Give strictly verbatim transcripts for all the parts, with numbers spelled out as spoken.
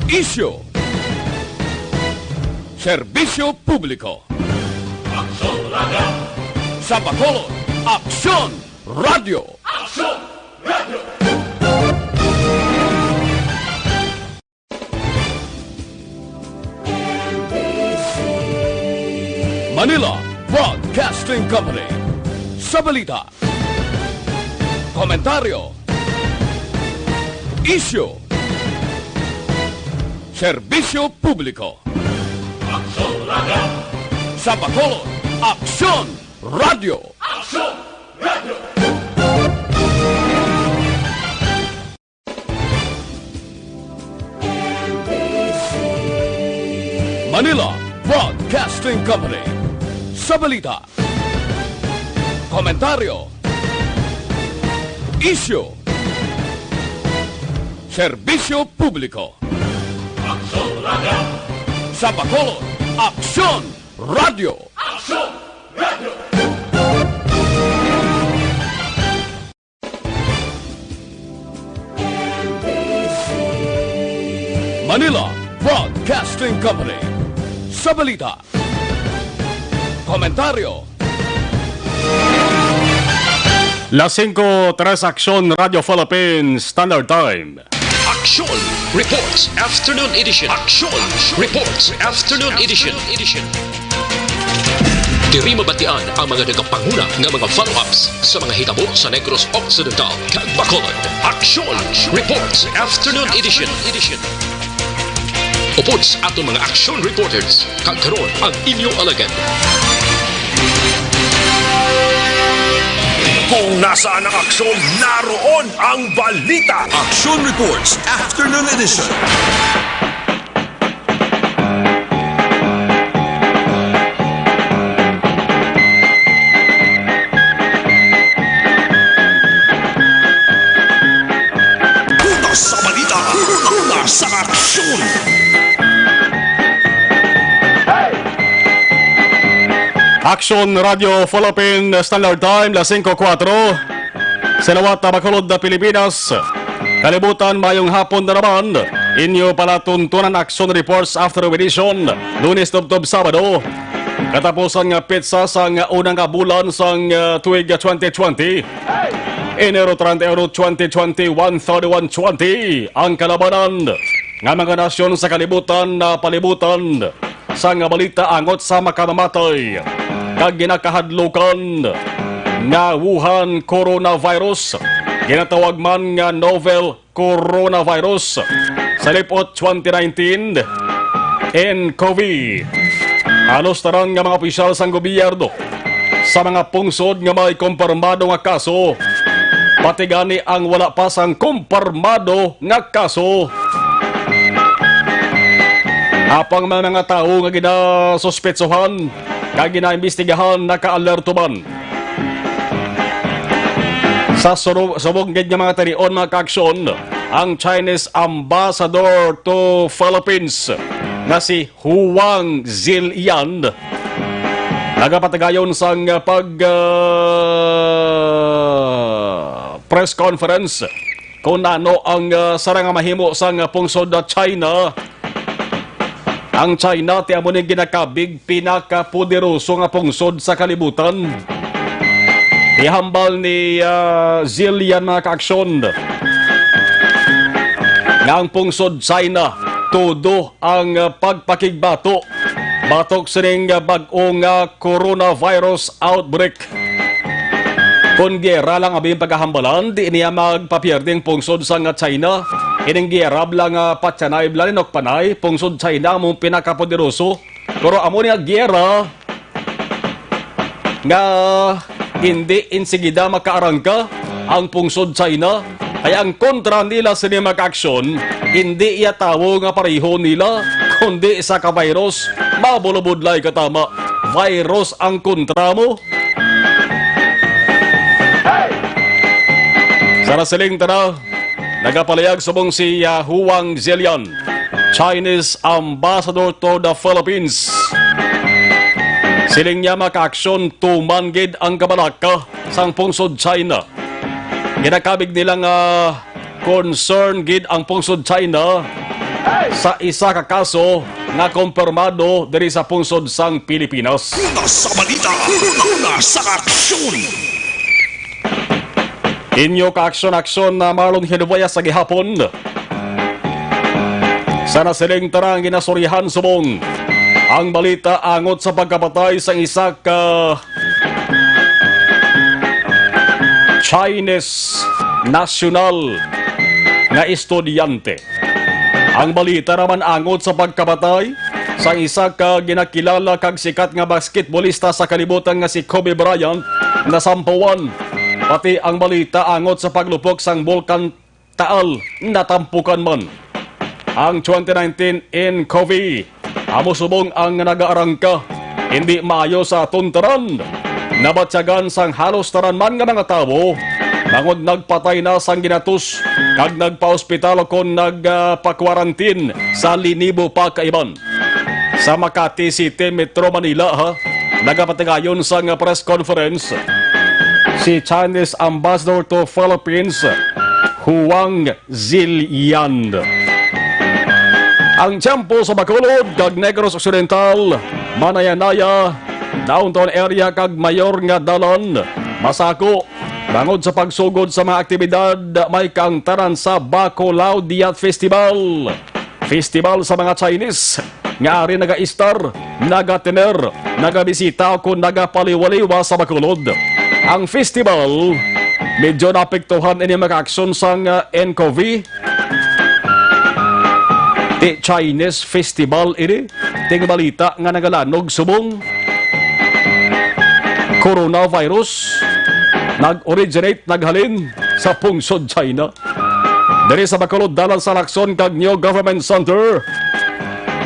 Isyu. Serbisyo publiko. Aksyon Radio. Sa Bacolod, Aksyon Radio. Aksyon Radio. Manila Broadcasting Company. Sa balita, komentaryo, isyu, serbisyo publiko. Aksyon Radio. Sa Bacolod, Aksyon Radio. Aksyon Radio. Manila Broadcasting Company. Sa balita, komentaryo, isyu, serbisyo publiko. Aksyon Radio. Sa Bacolod, Aksyon Radio. Aksyon Radio. Manila Broadcasting Company. Sa balita, komentaryo. Las singko tres, Aksyon Radio Philippines Standard Time. Aksyon Reports Afternoon Edition. Aksyon Reports Afternoon Edition. Diri mabatian ang mga nagapanguna nga mga follow-ups sa mga hitabo sa Negros Occidental kag Bacolod. Aksyon Reports Afternoon Edition. Upod sa aton mga aksyon reporters, kag karon ang inyo alagad. Kung nasaan ang aksyon, naroon ang balita. Aksyon Reports Afternoon Edition. Una sa balita, una sa aksyon. Aksyon Radio Philippine Standard Time, las singko kuwatro. Sa liwat nga Bacolod, Pilipinas. Kalibutan, maayong hapon na naman. Inyo palatuntunan Aksyon Reports Afternoon Edition, Lunes tubtob Sabado. Katapusan nga petsa sang una nga bulan sang, ah, tuig twenty twenty. Enero treinta y uno, twenty twenty, one thirty-one twenty. Ang kalabanan nga mga nasyon sa kalibutan, ah, palibutan sang balita angot sa makamamatay kag ginakahadlukan nga Wuhan coronavirus, ginatawag man nga novel coronavirus sa lipot twenty nineteen, N C O V. Halos tanan nga mga opisyal sang gobyerno sa mga pungsod nga may kumpirmado nga kaso, pati gani ang wala pa sang kumpirmado nga kaso. Apang may mga tawo nga ginasuspetsohan kag ginaimbestigahan nakaalerto man. Sa suru-, subong gid nga mga tinion, mga kaaksyon, ang Chinese ambassador to Philippines nga si Huang Zilian nagapatigayon sang pag, ah, press conference kung ano ang, ah, sara nga mahimo sang pungsod sa China. Ang China, ti amo ning ginakabig pinakapoderoso nga pungsod sa kalibutan. Ihambal ni, ah, Zilian, mga kaaksyon, nga ang pungsod China todo ang, ah, pagpakigbato batok sining, ah, bag-o nga coronavirus outbreak. Kon giyera lang abi ang pagahambalan, di niya magpapierde ang pungsod sang China. Ining giyera bala nga patyanay bala ni Nokpanay, pungsod China amo ang pinakapoderoso. Pero amo ni nga giyera nga hindi insigida makaarangka ang pungsod China, kay ang kontra nila sini, mga kaaksyon, hindi iya tawo nga pareho nila, kundi isa ka virus. Mabulobudlay ka tama, virus ang kontra mo. Sa nasiling tana, nagapalihag subong si, ah, Huang Zilian, Chinese ambassador to the Philippines. Siling niya, mga kaaksyon, tuman gid ang kabalaka sang pungsod China. Ginakabig nila nga concern gid ang pungsod China sa isa ka kaso nga kumpirmado diri sa pungsod sang Pilipinas. Una sa balita, una sa aksyon. Inyo kaaksyon-aksyon na Marlon Hinubuya sa gihapon. Sa nasiling tarang ginasurihan subong ang balita angot sa pagkapatay sang isa ka Chinese national nga estudyante. Ang balita naman angot sa pagkapatay sang isa ka ginakilala kag sikat nga basketbolista sa kalibutan nga si Kobe Bryant nasampuan. Pati ang balita angot sa paglupok sang Bulkan Taal natampukan man. Ang twenty nineteen in Kobe, amo subong ang nagaarangka, hindi maayo sa aton tanan. Nabatyagan sang halos tanan man nga mga tawo, bangod nagpatay na sang ginatos, kag nagpa-ospital kon nagpa-quarantine sa linibo pa ka iban. Sa Makati City, Metro Manila, ha, nagapatigayon sang press conference si Chinese Ambassador to Philippines, Huang Zilian. Ang tiyempo sa Bacolod kag Negros Occidental, Manaya-naya, Downtown Area kag Mayor nga Dalan, masako bangod sa pagsugod sa mga aktibidad may kaangtanan sa Bacolao Diat Festival. Festival sa mga Chinese nga ari nagaistar, nagatiner, nagabisita o kon nagapaliwaliwa sa Bacolod. Ang festival medyo naapektuhan ini mga aksyon sang, ah, N C O V. Ti Chinese festival ini, ting balita nga nagalanog subong coronavirus nag-originate, naghalin sa pungsod China. Diri sa Bacolod, Dalan sa Lacson kag New Government Center,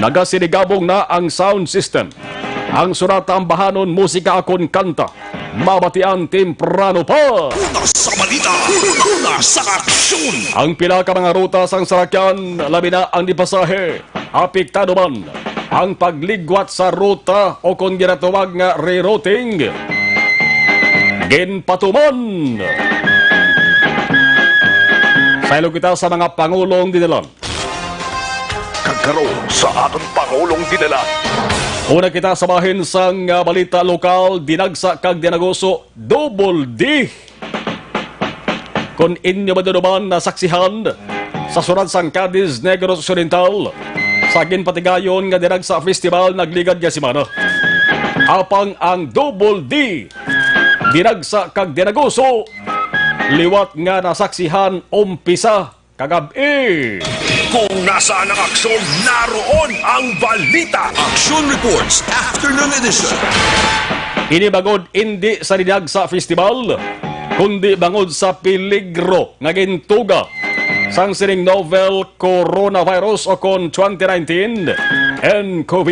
nagasiligabong na ang sound system. Ang surata, ambahanon, musika, akon kanta, mabatian temprano pa. Una sa balita, una sa aksyon. Ang pila ka mga ruta sang salakyan, labi na ang di pasahe, apektado man ang pagligwat sa ruta o kon ginatawag nga rerouting. Ginpatuman. Saylo kita sa mga pangulong dinalan. Kag karon sa aton pangulong dinalan. Una kita sa bahin sang, ah, balita lokal, dinagsa kag dinaguso, double D. Kon inyo maduduman nasaksihan sa syudad sang Cadiz, Negros Occidental, sa ginpatigayon nga dinagsa festival nagligad nga semana. Apang ang double D, dinagsa kag dinaguso, liwat nga nasaksihan umpisa kagab-i. Kung nasaan ang aksyon, naroon ang balita. Action Reports, Afternoon Edition. Ini bangod indi sa dinagsa festival, kundi bangod sa peligro nga gintuga sang sining novel coronavirus o kon twenty nineteen N C O V.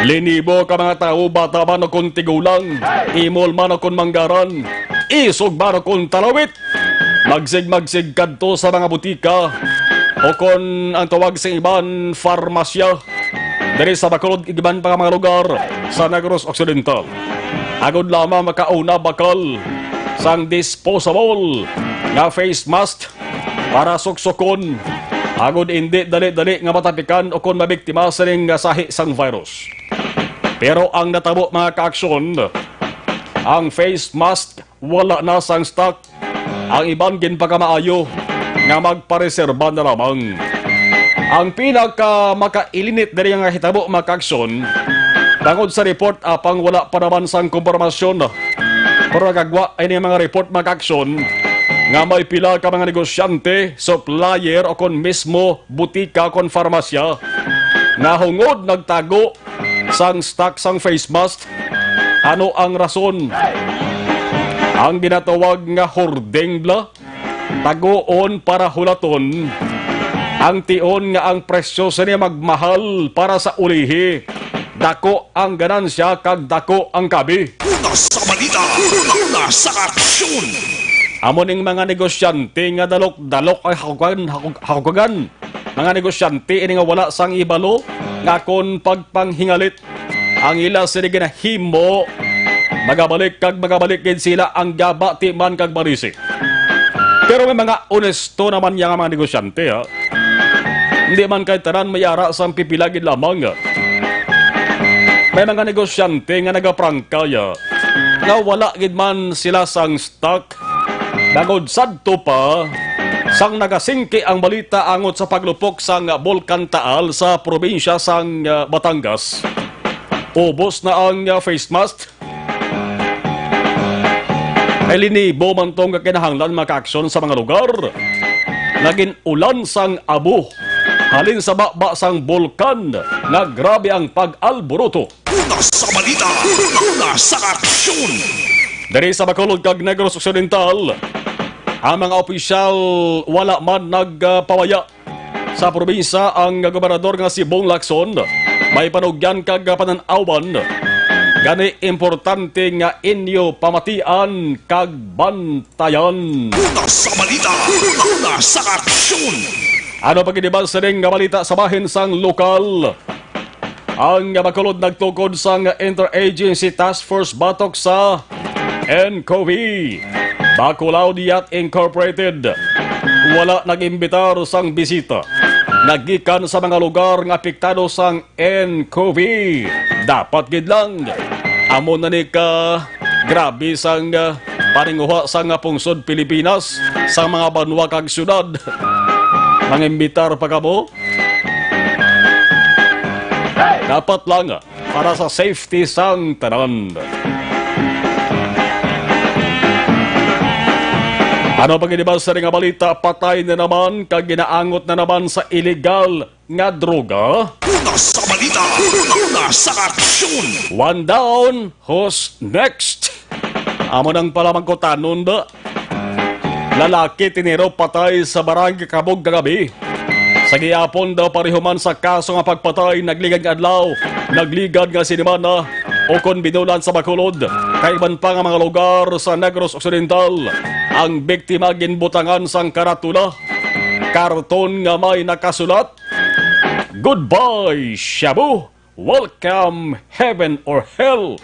Linibo ka mga tawo, bata man o kon tigulang, imol man o kon manggaran, isog man o kon talawit, magsigmagsig kadto sa mga butika o kon ang tawag sa iban, farmasya, diri sa Bacolod, iban pa nga mga lugar sa Negros Occidental. Agod lamang makauna bakal sang disposable nga face mask para suksukon, agod indi dali-dali nga matapikan o kon mabiktima sining nga sahi sang virus. Pero ang natabo, mga kaaksyon, ang face mask wala na sang stock. Ang iban ginpakamaayo nga magpareserba na lamang. Ang pinaka makailinit diri nga hitabo, mga kaaksyon, bangod sa report, apang wala pa naman sang kumpirmasyon, pero nagagwa ini mga report, mga kaaksyon, nga may pila ka mga negosyante, supplier, o kon mismo butika kon farmasya nga hungod nagtago sang stock sang face mask. Ano ang rason? Ang ginatawag nga hoarding bala, taguon para hulaton. Ang tion nga ang presyo sini magmahal para sa ulihi, dako ang ganansya kag dako ang kabi. Una sa balita, una sa aksyon. Amo ning mga negosyante nga dalok-dalok ang hakugan, hakug-, hakugan. Mga negosyante ini nga wala sang ibalo nga kon pagpanghingalit ang ila sini ginahimo, magabalik kag magabalik gid sila ang gaba, timan kag balisi. Pero may mga onesto naman niya nga mga negosyante, ha? Hindi man kay tanan may ara sang pipila gid lamang. May mga negosyante nga nagaprangkay, ha, nga wala gid man sila sang stock. Bangod sadto pa, sang nagasingki ang balita angot sa paglupok sang Bulkan Taal sa probinsya sang, ah, Batangas, ubos na ang, ah, face mask. May linibo man tong kinahanglan makaaksyon sa mga lugar nga gin-ulan sang abo halin sa baba sang bulkan nga grabe ang pag-alboroto. Una sa balita, una sa aksyon. Diri sa Bacolod kag Negros Occidental, ang mga opisyal wala man nagpawaya sa probinsya. Ang gobernador nga si Bong Lacson may panugyan kag panan-awan, gani importante nga inyo pamatian kag bantayan. Una sa balita, una sa aksyon. Ano pa gid ba sining nga balita sa bahin sang lokal? Ang Bacolod nagtukod sang Interagency Task Force batok sa N C O V. Bacolod Yacht Incorporated wala nag-imbitar sang bisita nga gikan sa mga lugar nga apektado sang N C O V. Dapat gid lang. Amo na ni ka grabe sang, ah, paninguha sang, ah, pungsod Pilipinas, sa mga banwa kag syudad. Mangimbitar pa kamo? Dapat lang para sa safety sang tanan. Ano pa gid ba sa nga balita? Patay na naman kag ginaangot na naman sa illegal nga droga. Una sa balita, una sa aksyon. One down, who's next? Amo nang palamangkutanon da. Lalaki tiniro patay sa Barangay Kabog kagabi. Sa gihapon daw pareho man sa kaso nga pagpatay, nagligad nga adlaw, nagligad nga sinimana, o kon binulan sa Bacolod, kay iban pa nga mga lugar sa Negros Occidental, ang biktima ginbutangan sang karatula, karton nga may nakasulat, "Goodbye, Shabu! Welcome, Heaven or Hell!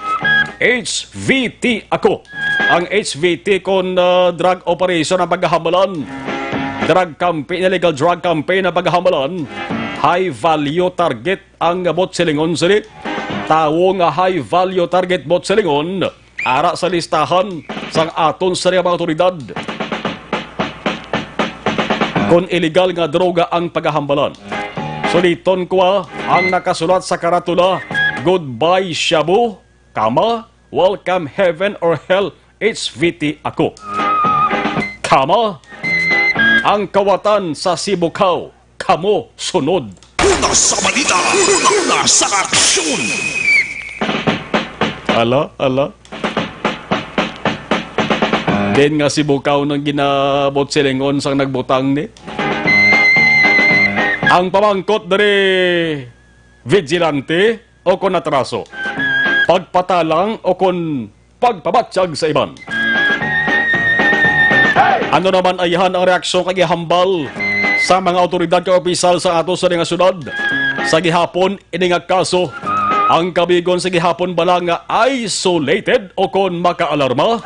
H V T ako." Ang H V T kon, ah, drug operation ang paghahambalan. Drug campaign, illegal drug campaign ang paghahambalan. High value target ang bot silingon sini. Tawo nga high value target bot silingon. Ara sa listahan sang aton sa mga awtoridad kon iligal nga droga ang pagahambalan. Suliton ko, ah, ang nakasulat sa karatula, "Goodbye, Shabu, kama, welcome, Heaven or Hell, H V T ako." Kama, ang kawatan sa Sibukaw. Kamo sunod. Una sa balita, una sa aksyon. Ala, ala. Din nga Sibukaw nang ginabot silingon sang nagbutang ni. Ang pamangkot diri, vigilante o kon atraso, pagpatalang o kon pagpabatyag sa iban. Ano naman ayhan ang reaksyon kag ihambal sa mga awtoridad kag opisyal sa ato sa nga syudad? Sa gihapon, ini nga kaso, ang kabigon sa gihapon bala nga isolated o kon makaalarma.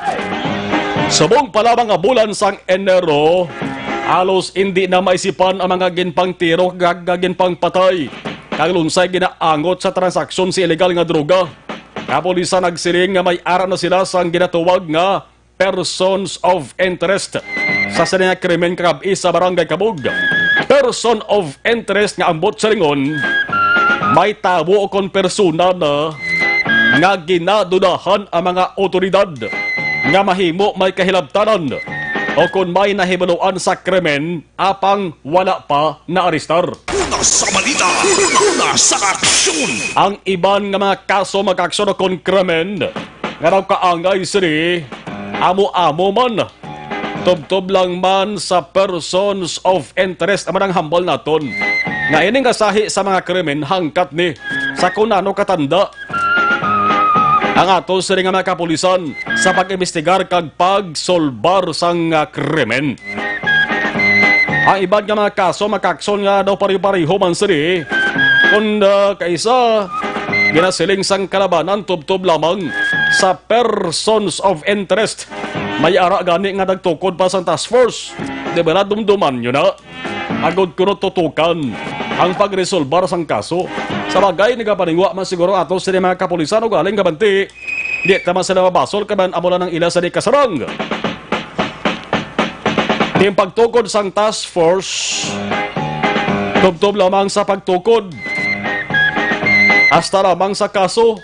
Subong pa lamang nga bulan sang Enero, halos indi na maisipan ang mga ginpangtiro kag ginpangpatay kag lunsay ginaangot sa transaksyon sa iligal nga droga. Kapulisan nagsiling nga may ara na sila sang ginatawag nga persons of interest sa sini nga krimen kagab-i sa Barangay Kabog. Person of interest nga ambot silingon, may tawo o kon persona na nga ginadudahan ang mga awtoridad nga mahimo may kahilabtanan o kon may nahibaluan sa krimen apang wala pa naarestar. Una sa balita, una sa aksyon. Ang iban nga mga kaso, mga aksyon o kon krimen nga daw kaangay sini, amo-amo man, tubtob lang man sa persons of interest, amo nang hambal naton nga ining kasahi sa mga krimen hangkat ni sa kon ano katanda ang ato sini nga mga kapulisan sa pag-imbestigar kag pagsolbar sang, ah, krimen. Ang iban nga mga kaso, mga aksyon nga daw pareho-pareho man sini, kon, ah, kaisa, ginasiling sang kalabanan tubtob lamang sa persons of interest. May ara gani nga nagtukod pa sang task force. Di ba na dumduman nyo na? Agod kuno tutukan ang pagresolbar sang kaso. Sa bagay, nagapaningwa man siguro ato sini mga kapulisan o galing gabanti. Di ta man sila mabasol kay man amo lang ang ila sa di kasarang. Di ang pagtukod sang task force, tubtob lamang sa pagtukod. Hasta lamang sa kaso,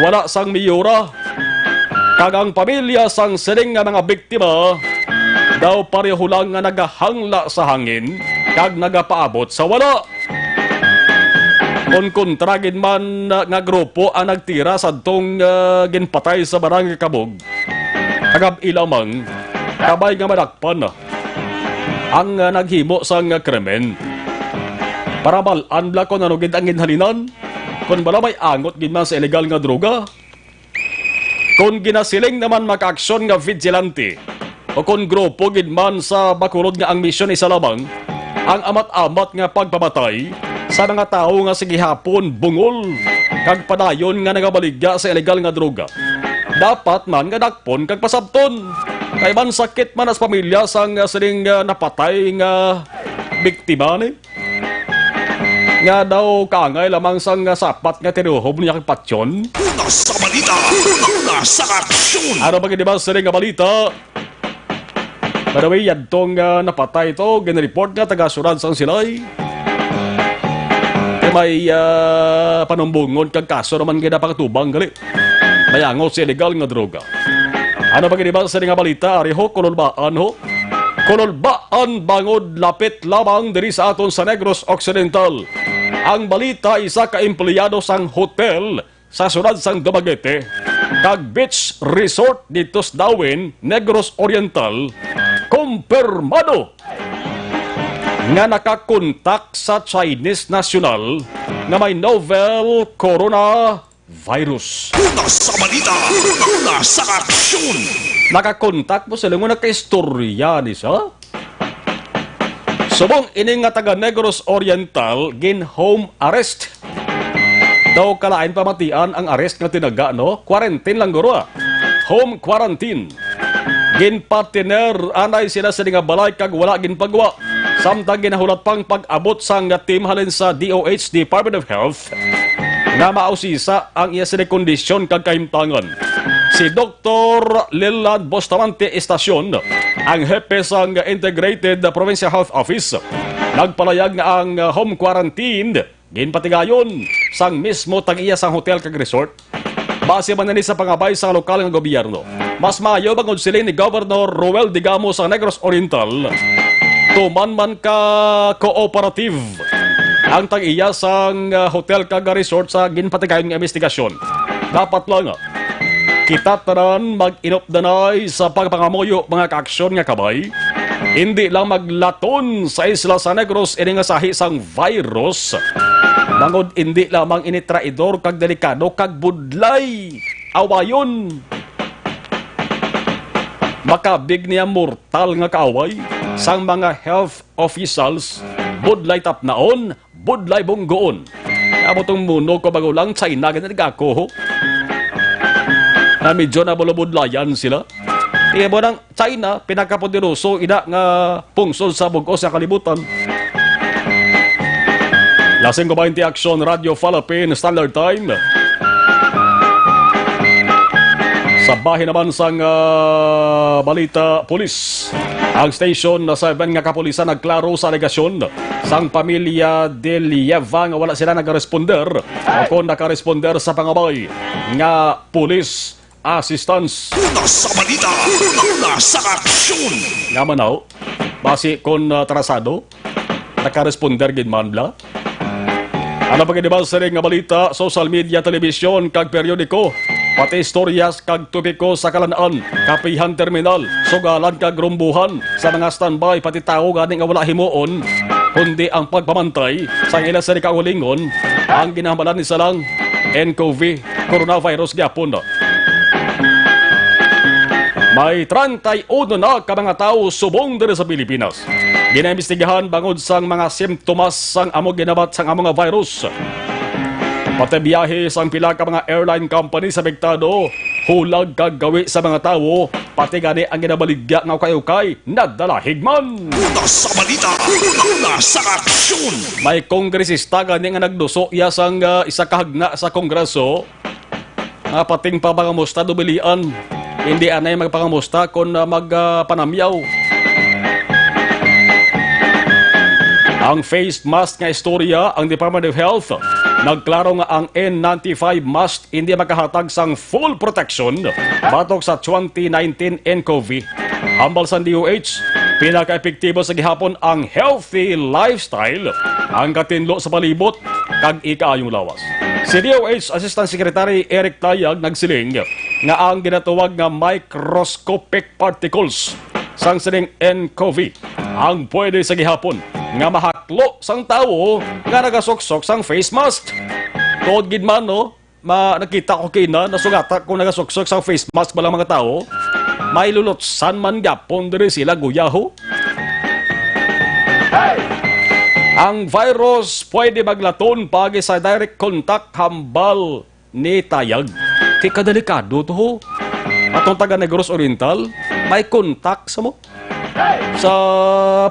wala sang miyura. Kag ang pamilya sang sining nga mga biktima daw pareho lang nga nagahangla sa hangin kag nagapaabot sa wala. Kon kontra gid man nga grupo ang nagtira sadtong, ah, ginpatay sa Barangay Kabog, kag ab-i lamang kabay nga madakpan ang, ah, naghimo sang, ah, krimen. Para mal-an bala kon ano gid ang ginhalinan, kon bala may angot gid man sa illegal nga droga. Kon ginasiling naman makaaksyon nga vigilante o kon grupo gid man sa Bacolod nga ang misyon isa lamang ang amat-amat nga pagpamatay sa mga tawo nga sa gihapon bungol kag padayon nga nagabaligya sa illegal nga droga, dapat man nga dakpon kag pasabton. Kay man sakit man as pamilya sang, ah, sining, ah, napatay nga biktima ni nga daw kaangay lamang sang sapat nga tinuhob niya kag patyon. Una sa balita, una sa aksyon. Ano ba gid ba sini nga balita? By the way, yadtong, ah, napatay to, ginreport nga taga Siyudad sang Silay. May, ah, panumbongon kag kaso naman gid ang pagtubang gali. May angot sa illegal nga droga. Ano ba gid ba sini nga balita? Ari ho, Kululbaan ho. Kululbaan bangod lapit lamang diri sa aton sa Negros Occidental. Ang balita, isa ka empleyado sang hotel sa siyudad sang Dumaguete kag beach resort dito sa Dawin, Negros Oriental, kumpirmado nga nakakontak sa Chinese national nga may novel corona virus. Una sa balita, una sa aksyon. Nakakontak mo sila nga nakaistorya ni sa? Subong ini nga taga Negros Oriental, gin home arrest. Daw kalain pamatian ang arrest nga tinaga, no? Quarantine lang guro, ah. Home quarantine. Ginpatiner anay sila sa nga balay kag wala ginpagwa. Samtang ginahulat pang pag-abot sang team halin sa D O H, Department of Health, nga mausisa ang iya sini kondisyon kag kahimtangan. Si Doktor Leland Bustamante Estacion, ang hepe sang Integrated Provincial Health Office, nagpalayag nga ang home quarantine ginpatigayon sang mismo tag-iya sang hotel kag resort. Base man ini sa pangabay sa lokal nga gobyerno, mas maayo bangod siling ni Governor Roel Digamo sa Negros Oriental, tuman man ka cooperative ang tag-iya sang, ah, hotel kag resort sa ginpatigayon nga investigasyon. Dapat lang, ah, kita tanan mag-inupdanay sa pagpangamuyo mga kaaksyon nga kabay. Hindi lang maglaton sa isla sa Negros ini nga sahi sang virus. Bangod indi lamang ini traidor kag delikado kag budlay awayon. Makabig niya mortal nga kaaway sang mga health officials, budlay tapnaon, budlay bunggoon. Amo tong muno ko bago lang China, ganyan ako, ho. Na medyo nabulabudlayan sila. Tingnan mo nang China, pinakapoderoso ina nga pungsod sa bug-os nga kalibutan. Lasing ko bainte Aksyon, Radyo Falapin, Standard Time. Sa bahin naman sang, ah, balita, pulis. Ang Station seven nga kapulisan nagklaro sa alegasyon sang pamilya De Lieva nga wala sila nagaresponder o kon nakaresponder sa pangabay nga police assistance. Una sa balita, una sa aksyon. Nga man, aw, basi kon, ah, tarasado, nakaresponder gid man bla. Ano pa gid ba sini nga balita, social media, telebisyon, kag periodiko, pati istorya kag topiko sa kalan-an, kapihan, terminal, sugalan kag rumbuhan sa mga standby, pati tawo gani nga wala himuon, kundi ang pagpamantay sa ila sa kaugalingon, ang ginahamalan ni sa lang N C O V, coronavirus gyapon. May treinta y uno na ka mga tawo subong diri sa Pilipinas. Ginaimbestigahan bangod sang mga simptomas sang amo ginabat sang amo nga virus. Pati biyahe sang pila ka mga airline company sa apektado, hulag kag gawi sa mga tawo, pati gani ang ginabaligya nga ukay-ukay nadala higman. Una sa balita, una sa aksyon. May kongresista gani nga nagduso iya sang, ah, isa ka hagna sa Kongreso nga pating papangamusta dubilian. Hindi anay magpangamusta kon, ah, mag, ah, panamyaw. Ang face mask nga istorya, ang Department of Health nagklaro nga ang N ninety-five mask hindi makahatag sang full protection batok sa twenty nineteen nCoV. Hambal sang D O H, pinaka-epektibo sa gihapon ang healthy lifestyle, ang katinlo sa palibot, kag ikaayong lawas. Si D O H Assistant Secretary Eric Tayag nagsiling nga ang ginatawag nga microscopic particles sang sining nCoV ang pwede sa gihapon nga mahaklo sang tawo nga nagasuksok sang face mask. Tuod gid man, no? Ma, nakita ko kina, nasugata ko nagasuksok sang face mask bala mga tawo. May lulutsan man gyapon diri sila, guyaho. Ang virus pwede maglaton paagi sa direct contact, hambal ni Tayag. Ti kadelikado to, ho. Atong taga Negros Oriental, may contact sa mo sa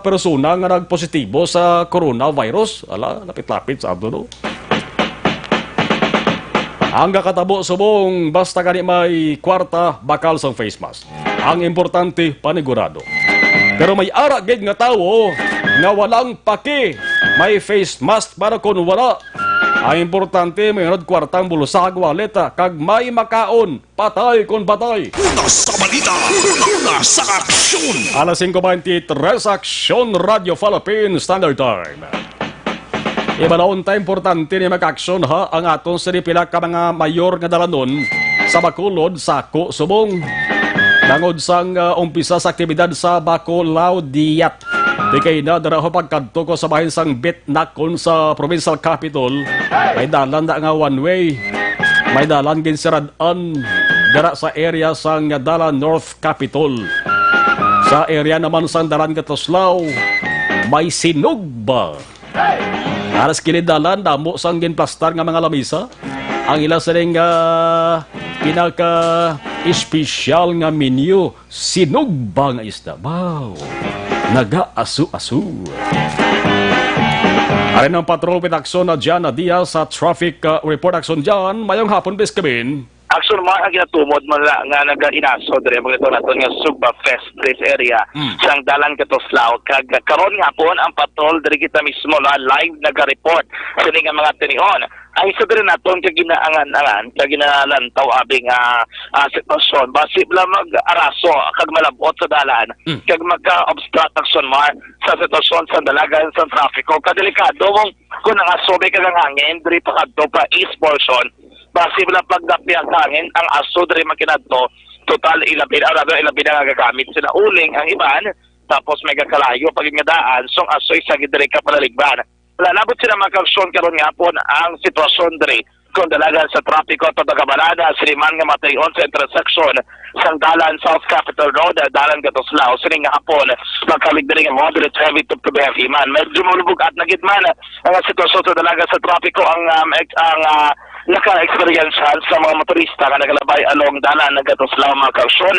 persona nga nagpositibo sa coronavirus. Ala, lapit-lapit sa ato, no? Ang kakatabo subong, basta gani may kwarta, bakal sang face mask. Ang importante, panigurado. Pero may ara gid nga tawo nga walang paki, may face mask para kon wala. Ang importante, may unod kwarta ang bulsa kag wallet, ah, kag may makaon. Patay kon patay. Una sa balita, una sa aksyon. Alas singko beintitrés, Aksyon Radyo Philippine Standard Time. Ibalon ta, importante ni mag-aksyon, ha, ang aton sini pila ka mga mayor nga dalanon sa Bacolod, Saco, subong. Bangod sang, ah, umpisa sa aktibidad sa Bacolao Diat. Di kay na dara ho pagkadto ko sa bahin sang Bitnakon sa provincial capital. May dalan na nga one way. May dalan ginsirad-an dara sa area sang dalan North Capitol. Sa area naman sang dalan Gatuslao, may sinugba. Aras kilid dalan, damo sang ginplastar nga mga lamisa. Ang ila sining, ah, pinaka-espesyal nga menu, sinugba nga isda. Wow! Nagaaso-aso. Ari ang patrol with Aksyon na Jan Diaz sa traffic, ah, report. Aksyon Jan, mayong hapon, Bis Kabin. Aksyon, mga ginatumod man la nga nagainaso diri, mga ito naton nga Sugba Fest Place Area, Mm. sang Dalan Gatuslao. Kag karon nga hapon, ang patrol diri kita mismo na live naga-report sini nga mga tinion. Ang isa diri naton ka ginaangan-angan, ka ginalantaw abi nga, ah, sitwasyon, basi bala mag-araso kag malab-ot sa dalan, Mm. kag magka-obstruct, Aksyon Mar, sa sitwasyon sa dalagan sa trapiko. Kadelikado kung, kung ang asubay kag ang hangin diri pa kadto pa east portion, basi bala pag napihak hangin ang aso diri makinadto, total ilabi na, rather ilabi na nga gagamit sila uling ang iban, tapos may gakalayo pa gid nga daan, so ang aso isa gid diri ka panaligban. Wala, labot sila, mga kaaksyon, karon nga hapon ang sitwasyon diri kon dalagan sa trapiko at pagkabalada sa liman nga matayon sa intersection sang dalan South Capitol Road, dalan Gatuslao, sining nga hapon, magkamig diri nga moderate heavy to heavy man. Medyo mulubog at nagid man ang sitwasyon sa dalagan sa trapiko ang, um, ex-, ang, ah, naka-experience sa mga motorista nga nagalabay along dalan Gatuslao, mga kaaksyon,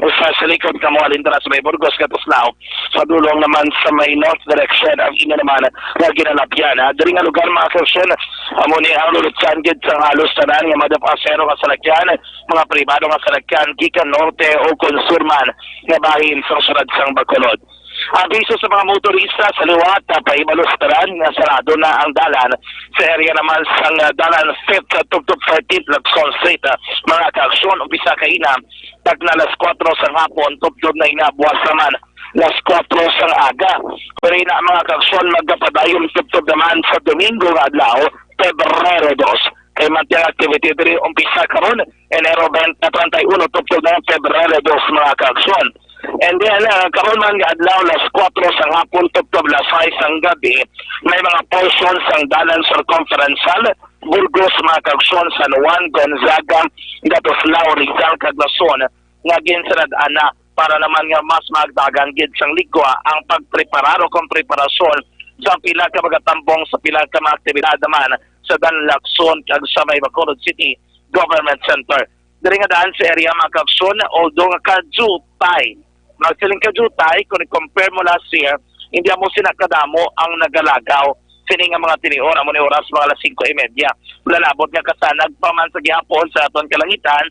especially kung kamo halin dira sa may Burgos, Gatuslao, sa dulong naman sa may north direction ang inyo naman nga ginalapyan. Ah, diri nga lugar, mga kaaksyon, amo ni ang lulutsan gid sa halos tanan nga mga pasahero nga salakyan, mga pribado nga salakyan gikan norte o kon sur man nga bahin sa syudad sang Bacolod. Abiso sa mga motorista sa liwat, ah, pahibalo sa tanan nga sarado na ang dalan sa area naman sang, ah, dalan Fifth tubtob thirteenth Lacson Street, ah, mga kaaksyon, umpisa kaina tagna las kuwatro sang hapon tubtob na ina buwas naman las kuwatro sang aga. Pero ina, mga kaaksyon, magapadayon tubtob naman sa Domingo nga adlaw, Pebrero dos. Kay man ang activity diri umpisa karon, Enero twenty twenty-one, tubtob na Pebrero dos, mga kaaksyon. And then, ah, karon man nga adlaw, las kuwatro sang hapon tubtob las sais sang gabi, may mga portion sang dalan circumferential, Burgos, mga kaaksyon, San Juan, Gonzaga, Gatuslao, Rizal, kag Luzon, nga ginsarad-an na para naman nga mas maagdagan gid sang ligwa ang pagpreparar o kung preparasyon sa pila ka mga tambong sa pila ka mga aktibidad naman sa dalan Lacson kag sa may Bacolod City Government Center. diri nga daan sa area, mga kaagsoon, although nga kajutay, magsiling kajutay, kung i-compare mo last year, hindi amo sina kadamo ang nagalagaw sini nga mga tinion, amo ni oras mga alas singko y media. Wala labot nga kasanag pa man sa gihapon sa aton kalangitan,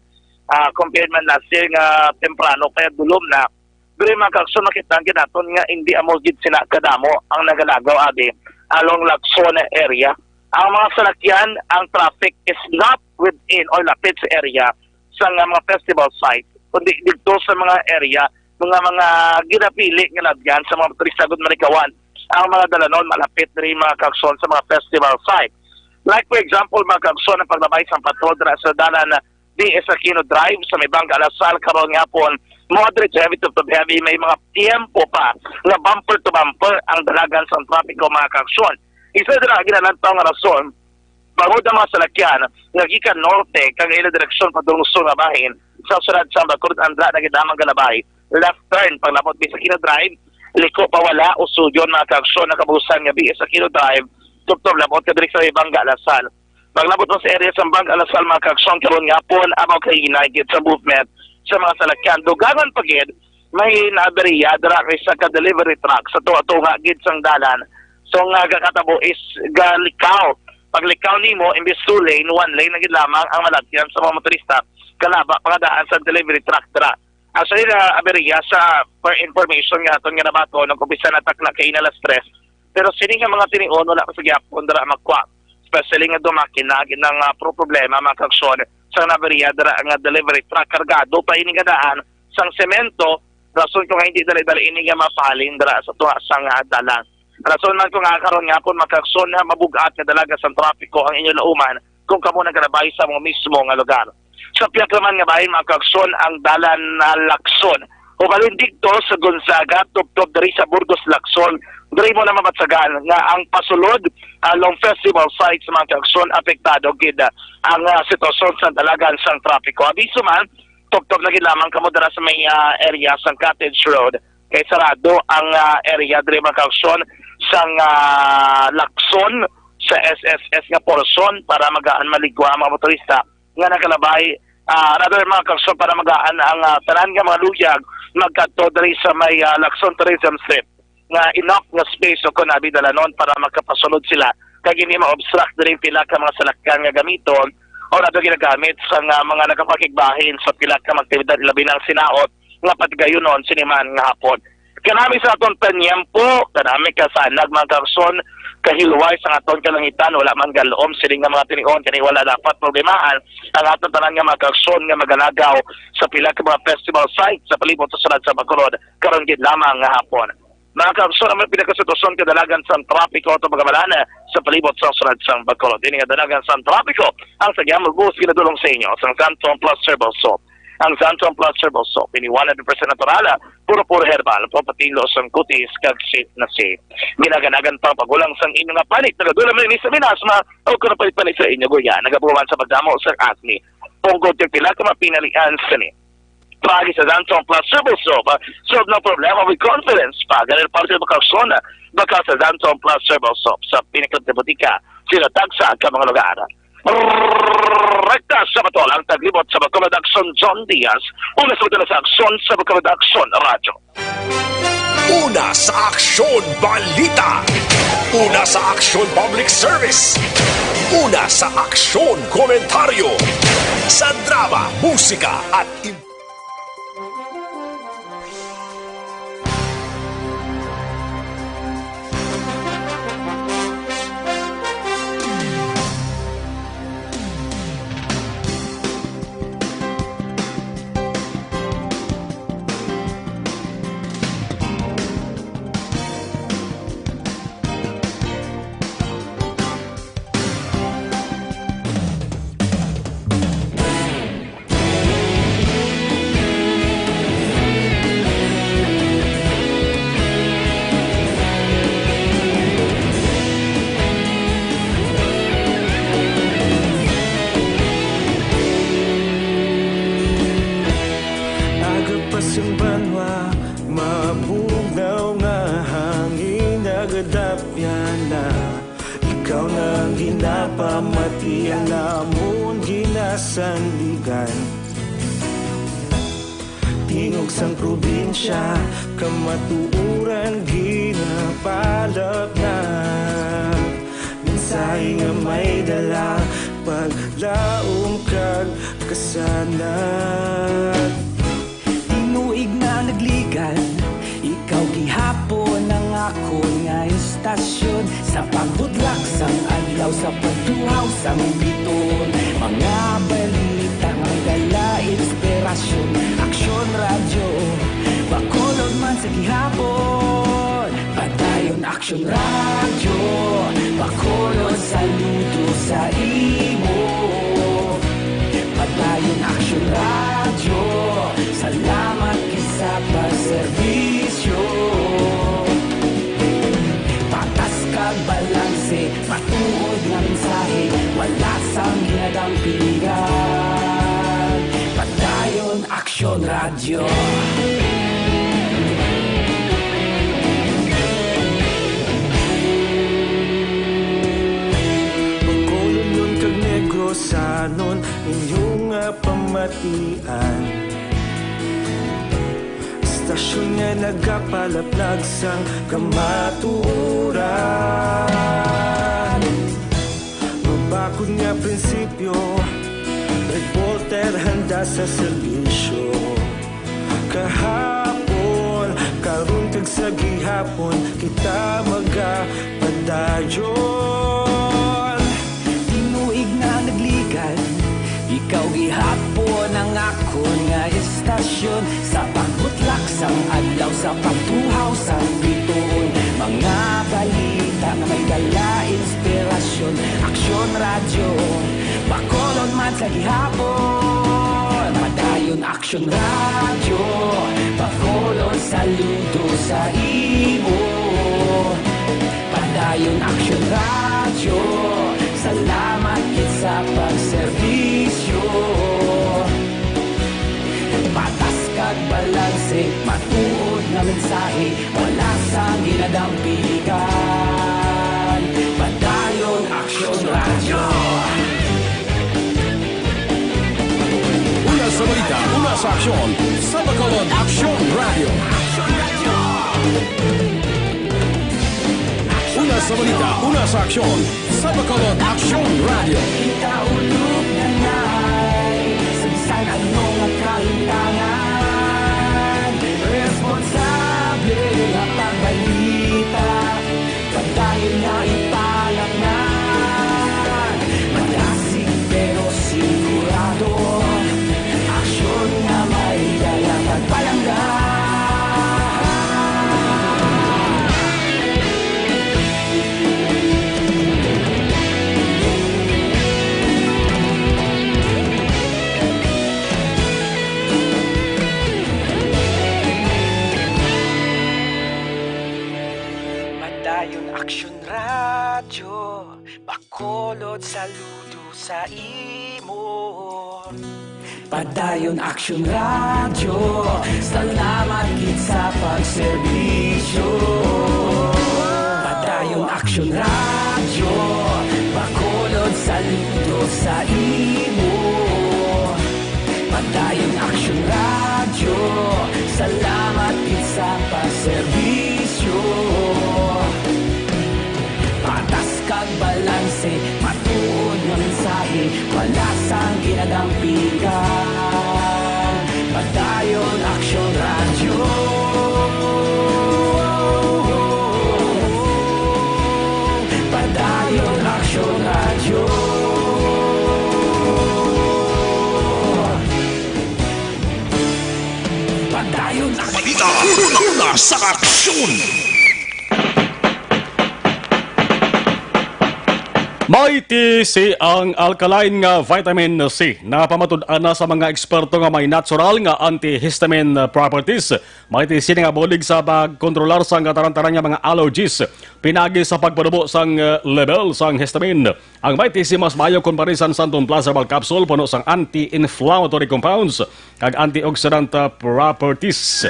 ah, compared man last year nga temprano kaya dulom na. Pero mga kaagsoon, makita gid naton nga hindi amo gid sina kadamo ang nagalagaw abi along Lacson area. Ang mga salakyan, ang traffic is not within or lapit sa area sa nga mga festival site, kundi dito sa mga area, mga, mga ginapili nga ladyan sa mga turista gud malikawan ang mga dalanon malapit diri, mga kaagsoon, sa mga festival site. Like for example, mga kaagsoon, ang paglabay sang patrol dira sa dalan D S Aquino Drive sa may Bangga La Salle karon nga hapon, moderate to heavy to heavy, may mga tiyempo pa nga bumper to bumper ang dalagan sang trapiko, mga kaagsoon. Isa dira ginalantaw nga rason, bangod ang mga salakyan nga gikan norte kag ila direksyon padulong sur nga bahin sa syudad sang Bacolod, andra na gid lamang galabay, left turn paglabot sa Aquino Drive, liko pa wala, Usuyon, mga kaagsoon, nakabusan nga B S Aquino Drive, tubtob labot ka diri sa may Bangga La Salle. Paglabot mo sa area sa Bangga La Salle, mga kaagsoon, karon nga hapon, amo kay hinay gid sa movement sa mga salakyan. Dugangan pa gid, may naaberya dira kay sa ka delivery truck sa tunga-tunga gid sang dalan. So, nga gakatabo is galikaw. Paglikaw nimo, imbis two lane, one lane na gid lamang ang malatyan sa mga motorista. Kalaba pa nga daan sa delivery truck dira. Actually, na aberya sa, per information nga aton nga nabaton, nag-umpisa na takna kay alas tres. Pero sini nga mga tinion, wala pa sa gyapon dira makwa. Especially nga dumakin na gid ang, ah, pro-, problema, mga kaagsoon, sa naberya dira nga delivery truck kargado pa ini nga daan sang semento, rason kung hindi dali-dali ini nga mapahalin dira sa tunga sang, ah, dalan. Rason man kung, ah, karon nga hapon, mga kaagsoon, nga mabug-at nga dalaga sang trapiko ang inyo lauman kung kamo nagalabay sa mga mismo nga lugar. Sa pihak naman nga bahin, mga kaagsoon, ang dalan na Lacson. Ubalin didto sa Gonzaga, tubtob diri sa Burgos, Lacson. Diri mo na mabatsagan nga ang pasulod, ah, along festival sites, mga kaagsoon, apektado gid, ah, ang, ah, sitwasyon sa dalagan sang trapiko. Abiso man, tubtob na gid lamang kamo dira sa may, ah, area sang Cottage Road. Kay sarado ang, ah, area diri, mga kaagsoon, sang, ah, Lacson sa S S S nga portion para magaan maligwa ang mga motorista nga nagalabay, ah, rather, mga kaagsoon, para magaan ang, ah, tanan nga mga luyag magkadto diri sa may, ah, Lacson Tourism Strip, nga enough nga space o kon abi dalanon para makapasulod sila kag hindi ma-obstruct diri ang pila ka mga salakyan nga gamiton o rather ginagamit sa nga mga nagapakigbahin sa pila ka mga aktibidad, ilabi na ang sinaot nga patigayunon sini man nga hapon. Kanami sa aton panyempo, kanami kasanag, mga kaagsoon, kahilway sa aton kalangitan, wala man galom sini nga mga tinion, kani wala dapat problemahan ang aton tanan nga mga kaagsoon nga magalagaw sa pila ka mga festival site sa palibot sa syudad sa Bacolod karon gid lamang nga hapon. Mga kaagsoon, ang pinakasitwasyon kadalagan sang trapiko ato pagamalan sa palibot sa syudad sang Bacolod. Ini nga dalagan sang trapiko ang sa gihapon buhos ginadulong sa inyo sang Santon Plus Herbal Soap. Ang Santon Plus Herbal Soap, ini one hundred percent natural, puro-puro herbal, papatinlo sang kutis, kag safe na safe. Ginaganagan pang pagulang sang inyo nga panit, nagadula man ini sa minasma, o kung panit-panit sa inyo guya, nagabuwan sa pagdamo sang acne. Punggod kag pila ka mga pinalian sini. Paagi sa Santon Plus Herbal Soap, solve ng problema with confidence. Paagi ng parte ng mga kaagsoon, baka sa Santon Plus Herbal Soap, sa pinakalating botika, sinatag sa ka mga lugar. Rekta sa Batol ang taglibot sa Bacolod Aksyon, John Diaz. Una sa Bacolod sa Aksyon sa Bacolod Aksyon Radyo. Una sa Aksyon Balita. Una sa Aksyon Public Service. Una sa Aksyon Komentaryo. Sa drama, musika at im- Aga pa sing banwa, mabugnaw nga hangin, nagadapyan na. Ikaw na ang ginapamati, ang amon ginasandigan. Tingog sang probinsya, kamatuoran ginapalapnag. Mensahe nga may dala, paglaom kag kasanag. Tinuig na nagligan, ikaw gihapon ang akon nga istasyon. Sa pagbudlak sang adlaw, sa pagtuhaw sang biton, mga balita nga may dala inspirasyon. Aksyon Radyo, Bacolod man sa gihapon. Padayon Aksyon Radyo, Bacolod, saludo sa imo. Padayon Aksyon Radyo, salamat gid sa pagserbisyo. Patas kag balanse, matuod nga mensahe, wala sang ginadampigan. Padayon Aksyon Radyo. Bacolodnon kag Negrosanon, inyo nga pamatian. Istasyon nga nagapalaplag sang kamatuoran. Mabakod nga prinsipyo, reporter handa sa serbisyo. Kahapon, karon kag sa gihapon, kita magapadayon. Tinuig nga nagligan, ikaw gihapon ang akon nga istasyon. Sa pagbutlak sang adlaw, sa pagtuhaw sang bituon, mga balita nga may dala inspirasyon. Aksyon Radyo, Bacolod man sa gihapon. Padayon Aksyon Radyo, Bacolod, saludo sa imo. Padayon Aksyon Radyo, salamat gid sa pagserbisyo. Patas kag balanse, matuod nga mensahe, wala sang ginadampigan. Padayon Aksyon Radyo. Una sa balita, una sa aksyon, sa Bacolod Aksyon Radyo. Una sa balita, una sa aksyon, sa Bacolod Aksyon Radyo. Kita ulog na nay, sa bisan ano nga kahitangan, responsable nga pagbalita. Padayon nga ipalapnag, madasig pero sigurado. Aksyon nga may dala kag palangga. Padayon Aksyon Radyo, Bacolod, saludo sa imo. Padayon Aksyon Radyo, salamat gid sa pagserbisyo. Padayon Aksyon Radyo, Bacolod, saludo sa imo. Padayon Aksyon Radyo, salamat gid sa pagserbisyo. Patas kag balanse, matuod nga mensahe, wala sang ginadampigan. Padayon Aksyon Radyo. Padayon Aksyon Radyo. Padayon Aksyon. Balita, una sa aksyon. May T C ang alkaline nga vitamin C. Napamatud-an na sa mga eksperto nga may natural nga antihistamine properties. May T C nga bulig sa pagkontrolar sang kataran-taran nga mga allergies, pinaagi sa pagpanubo sang, eh, level sang histamine. Ang may T C mas maayo kumpara sang Santon Plus Herbal Capsule, puno sang anti-inflammatory compounds kag antioxidant, ah, properties.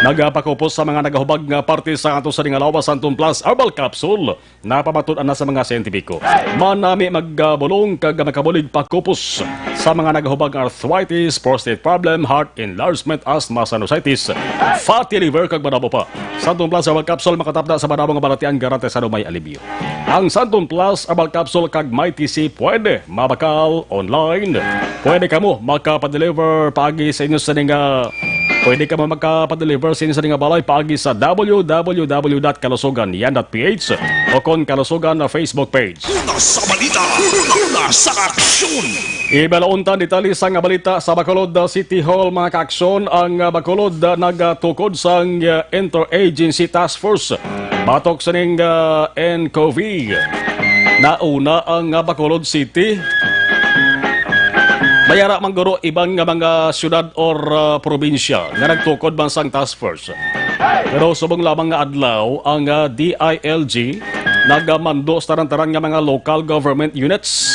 Nagapakupos sa mga nagahubag nga parte sa ato sa nga lawas Santon Plus Herbal Capsule. Napamatud-an na sa mga siyentipiko. Manami magbulong kag makabulig pakupos sa mga nagahubag nga arthritis, prostate problem, heart enlargement, asthma, sinusitis, fatty liver, kag madamo pa. Santon Plus Herbal Capsule makatapda sa madamo nga balatian, garantiyado may alibyo. Ang Santon Plus Herbal Capsule kag Mighty C pwede mabakal online. Pwede kamo makapadeliver paagi sa inyo sa nga pwede kamo makapadeliver sa inyo sa nga balay paagi sa w w w dot kalusugan yan dot p h o kon Kalusugan na Facebook page. Una sa balita, una sa aksyon. Ibalauntan detalye sang balita sa Bacolod City Hall, mga kaaksyon. Ang, ah, Bacolod, ah, nagatukod sang, ah, Interagency Task Force. Batok sining, ah, N C O V, nauna ang, ah, Bacolod City. May ara man guro iban nga mga syudad or, ah, probinsya nga nagtukod man sang task force. Pero subong lamang nga adlaw, ang, ah, D I L G nagamando sa tanan-tanan nga mga local government units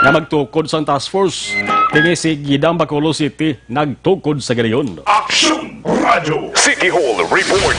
nga magtukod sang task force. Dinhi si Gidang Bacolod City nagtukod sa ginayon. Aksyon Radio City Hall Report.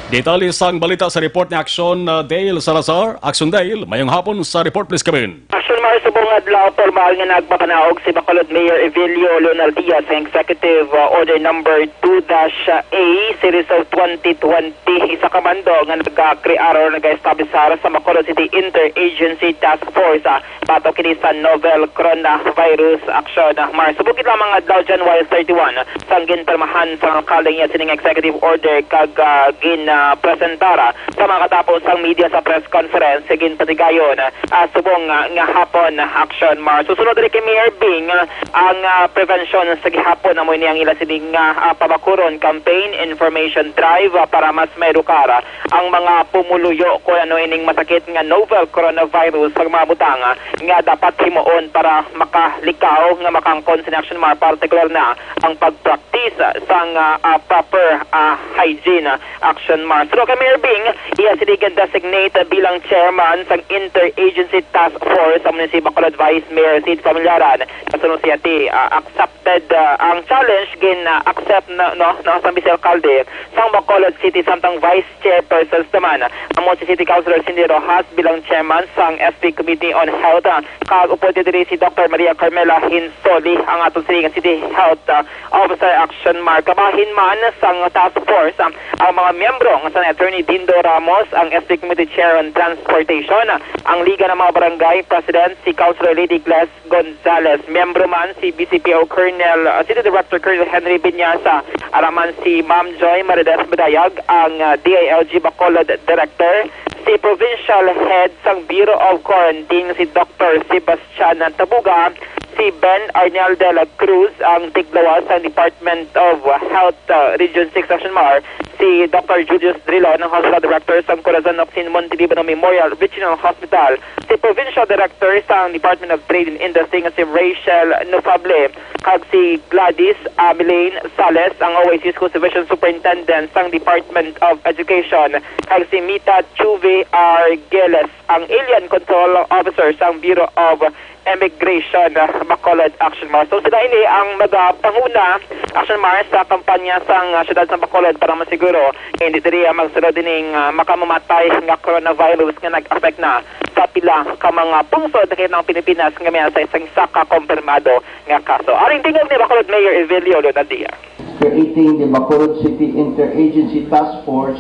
Detalye sang balita sa report ni Aksyon, ah, Dale Salazar. Aksyon Dale, mayong hapon sa report, please come in. Aksyon Mar, subong adlaw, pormal nga nagpapanaog si Bacolod Mayor Evelio Leonaldia sa Executive, uh, Order Number two dash A, Series of twenty twenty, isa ka mando nga nagakrear o nag-establisar sa Bacolod City Interagency Task Force, uh, batok kini sa novel coronavirus. Aksyon Mar, subong gid lamang adlaw, January thirty-one, sang ginpirmahan sang alkalde niya sining executive order kag, uh, ginpresentar, uh, sa mga katapos sang media sa press conference, ginpatigayon, ah, subong, ah, nga hapon, ah, Aksyon Mar. Susunod diri kay Mayor Bing, ah, ang, ah, prevensyon sa gihapon, amo ini ang ila sining nga, ah, pabakuron campaign, information drive, ah, para mas maedukar, ah, ang mga pumuluyo kung ano ining masakit nga novel coronavirus, ang mga butang, ah, nga dapat himuon para makalikaw nga makaangkon sa Aksyon Mar, partikular na ang pagpraktis, ah, sang, ah, ah, proper, ah, hygiene. Aksyon Mar. Suno kay Mayor Bing, iya sini gin-designate bilang chairman sang Interagency Task Force sa Munisipyo Bacolod, Vice Mayor Sid Familiaran. Kasunod siya ti, ah, accepted, ah, ang challenge, gin, ah, accept na, no, no, sang Vice Alcalde sang Bacolod City, samtang Vice Chairpersons naman amo si City Councilor Cindy Rojas bilang chairman sang S P Committee on Health, ah, kag upod diri si Doctor Maria Carmela Hinsoli, ang aton sini nga City Health, ah, Officer. Aksyon Mar, kabahin man sang task force, ah, ang mga miyembro nga si Attorney Dindo Ramos, ang S P Committee Chair on Transportation, ah, ang Liga ng mga Barangay President, si Councilor Lady Gles Gonzales, miyembro man si B C P O Colonel, ah, City Director Colonel Henry Viñasa, ara man si Ma'am Joy Marides Madayag, ang, ah, D I L G Bacolod Director, si Provincial Head sang Bureau of Quarantine, si Doctor Sebastian Tabuga, si Ben Arnel de la Cruz, ang tiglawas sang Department of Health, uh, Region six Aksyon Mar, si Doctor Julius Drilon, ang Hospital Director sang Corazon Ocsin Montelibano Memorial Regional Hospital, si Provincial Director sang Department of Trade and Industry nga si Rachel Nufable, kag si Gladys Ameline Sales, ang O I C School Division Superintendent sang Department of Education, kag si Mita Chuve Argeles, ang Alien Control Officer sang Bureau of Immigration, ah, Bacolod Aksyon Mar. So, sila ini ang magapanguna, Aksyon Mar, sa kampanya sang, ah, siyudad sa Bacolod para masiguro nga hindi diri, ah, magsulod ining, ah, makamamatay nga coronavirus nga nag-affect na sa pila ka mga pungsod sa Pilipinas nga may sa isang isa ka kompirmado nga kaso. Aring tingog ni Bacolod Mayor Evelio Leonardia. Creating the Bacolod City Interagency Task Force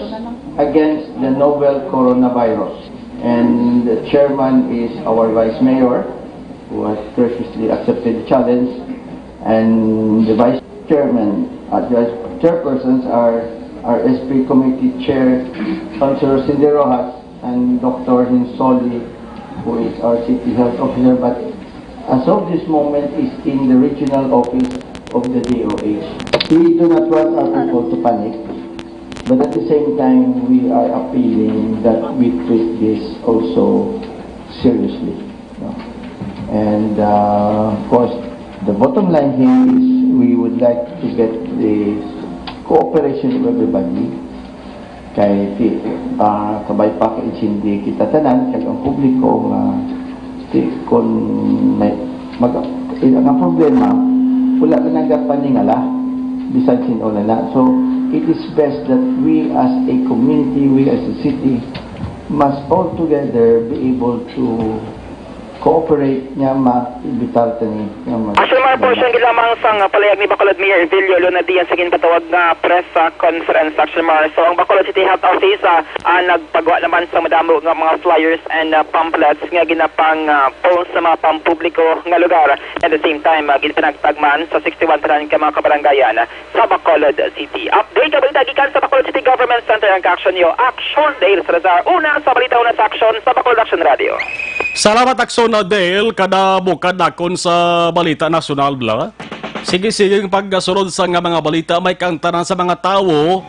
against the novel coronavirus. And the chairman is our vice mayor, who has graciously accepted the challenge. And the vice chairman, uh, the vice chairpersons are our S P committee chair, Councilor Cindy Rojas, and Doctor Hinsoli, who is our city health officer, but as of this moment is in the regional office of the D O H. We do not want our people to panic, but at the same time, we are appealing that we treat this also seriously, no? And, uh, of course, the bottom line here is we would like to get the cooperation of everybody. Kay ti-, ah, kabay pa kay intindi kita tanan, kag ang publiko nga ti-, kun may mag-, eh, ang problema, wala na nagapaningala, bisan sin-o na na. So, It is best that we as a community, we as a city, must all together be able to cooperate nga ma-evitar tani nga mag- Actually, Mar, portion gid lamang sang palayag ni Bacolod Mayor Evilio Lunadian sa ginpatawag nga press, ah, conference. Actually, Mar, so ang Bacolod City Health Office, ah, ah, nagpagawa naman sa madamo nga mga flyers and, ah, pamphlets nga ginapang, ah, post sa mga pampubliko nga lugar. At the same time, ah, ginpanagtag man sa sixty-one tanan ka mga kabarangayan sa Bacolod City. Update sa balita gikan sa Bacolod City Government Center ang kaaksyon niyo, Aksyon Dale Salazar. Una sa balita, una sa aksyon sa Bacolod Aksyon Radio. Salamat, Aksyon Dale, kada bukad nakon sa balita nasyonal, bla. Sige-sige ang pagkasunod sa nga mga balita, may kaangtanan sa mga tawo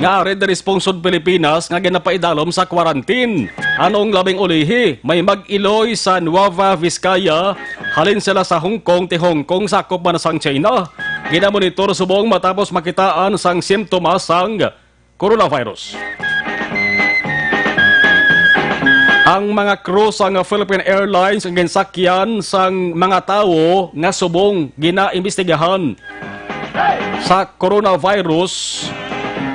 nga ari diri sa pungsod Pilipinas nga ginapaidalom sa quarantine. Ano ang labing ulihi? May mag-iloy sa Nueva Vizcaya, halin sila sa Hong Kong, ti Hong Kong sakop man sang China. Ginamonitor subong matapos makitaan sang simptomas sang coronavirus. Ang mga crew sang Philippine Airlines ang ginsakyan sang mga tawo nga subong ginaimbestigahan sa coronavirus,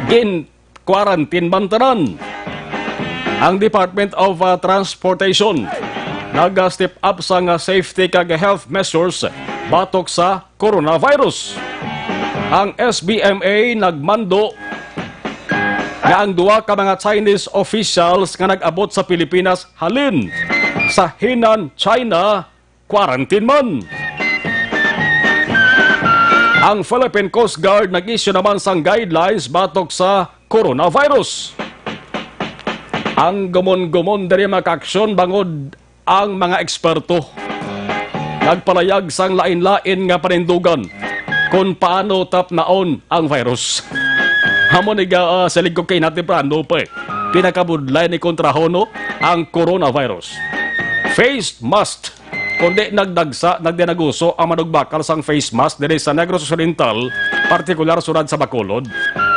gin-quarantine man tanan. Ang Department of, uh, Transportation nag-step up sa nga safety kag health measures batok sa coronavirus. Ang S B M A nagmando nga ang duha ka mga Chinese officials nga nag-abot sa Pilipinas halin sa Henan, China, quarantine man. Ang Philippine Coast Guard nag-issue naman sang guidelines batok sa coronavirus. Ang gumon-gumon diri, mga kaaksyon, bangod ang mga eksperto nagpalayag sang lain-lain nga panindugan kon paano tapnaon ang virus. Amo ni ga, ah, siling ko kay natin plano pa eh. Pinakabudlay ni kontrahono ang coronavirus. Face mask. Kundi nagdagsa, nagdinaguso ang manugbakal sang face mask diri sa Negros Occidental, partikular sulod sa Bacolod.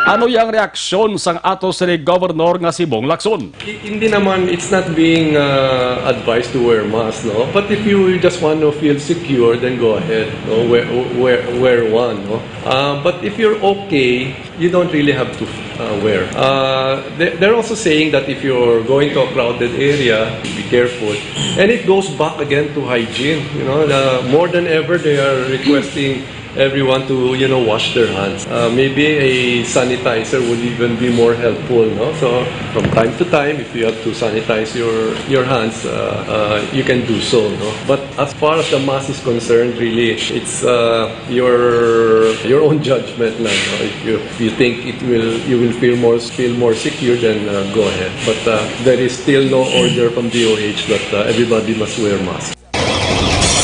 Ano yang reaksyon sang ato sini Governor nga si Bong Lacson? I-, hindi naman, it's not being, uh, advised to wear mask, no? But if you just want to feel secure, then go ahead, no? Wear, wear, wear one, no? Uh, but if you're okay, you don't really have to, uh, wear. Uh, they, they're also saying that if you're going to a crowded area, be careful. And it goes back again to hygiene. You know, the, more than ever, they are requesting everyone to, you know, wash their hands. Uh, maybe a sanitizer would even be more helpful, no? So, from time to time, if you have to sanitize your, your hands, uh, uh, you can do so, no? But as far as the mask is concerned, really, it's, uh, your, your own judgment lang, no? If you, if you think it will, you will feel more, feel more secure, then, uh, go ahead. But, uh, there is still no order from D O H that, uh, everybody must wear mask.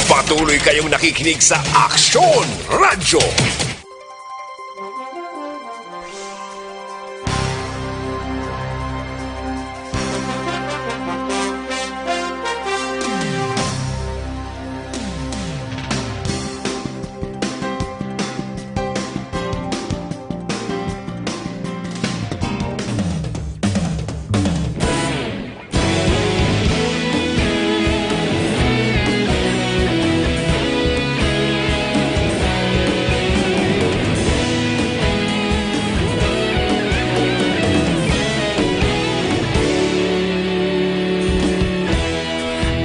Patuloy kayong nakikinig sa Aksyon Radyo.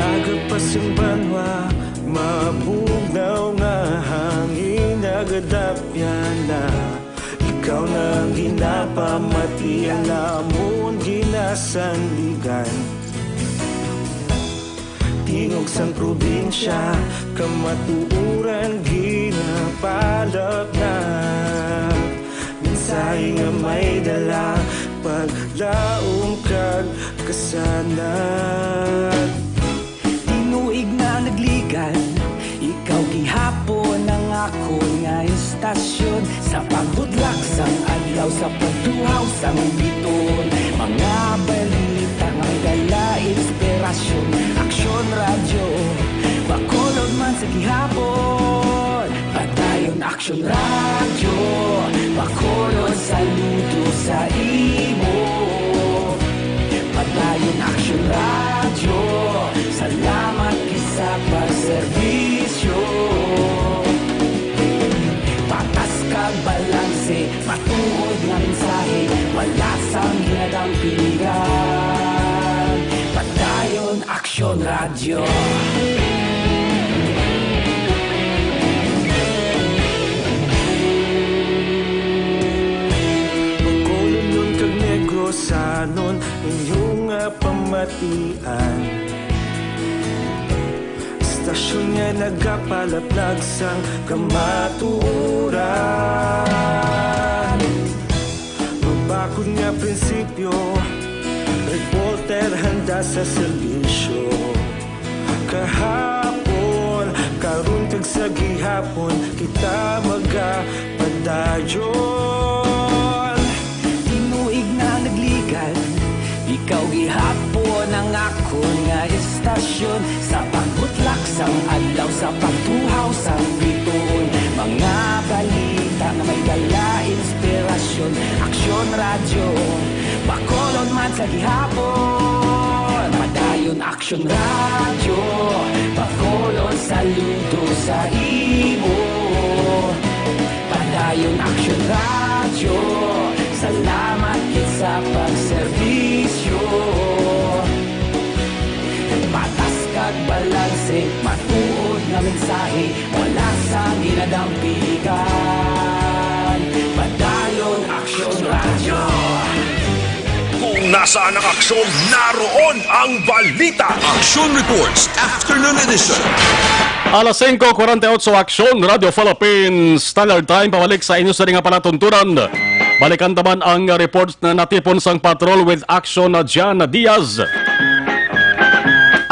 Aga pa sing banwa, mabugnaw nga hangin, nagadapyan na. Ikaw na ang ginapamati, ang amon ginasandigan. Tingog sang probinsya, kamatuoran ginapalapnat. Mensahe nga may dala, paglaom kag kasanag. Tinuig na nagligan, ikaw gihapon ang akon nga istasyon. Sa pagbudlak sang adlaw, sa pagtuhaw sang biton, mga balita nga may dala inspirasyon. Aksyon Radyo, Bacolod man sa gihapon. Padayon Aksyon Radyo, Bacolod, saludo sa imo. Padayon Aksyon Radyo, salamat gid sa pagserbisyo. Patas kag balanse, matuod nga mensahe. Radyo. Bacolodnon kag Negrosanon, inyo nga pamatian. Istasyon nga nagapalaplag sang kamatuoran. Mabakod nga prinsipyo, reporter handa sa serbisyo. Kahapon, karon kag sa gihapon, kita magapadayon. Tinuig na nagligad, ikaw gihapon ang akon nga istasyon. Sa pagbutlak sang adlaw, sa pagtuhaw sang bituon, mga balita nga may dala inspirasyon. Aksyon Radyo, Bacolod man sa gihapon. Padayon Aksyon Radyo, Bacolod saludo sa imo. Padayon Aksyon Radyo, salamat gid sa pagserbisyo. Patas kag balanse, matuod nga mensahe, wala sang ginadampigan. Padayon Aksyon Radyo. Kung nasaan ang aksyon, naroon ang balita. Action Reports, Afternoon Edition. Alas singko kuwarenta y otso, Aksyon Radyo Philippines Standard Time, pabalik sa inyo sa nga palatuntunan. Balikan ta man ang report na natipon sang patrol with Action John Diaz.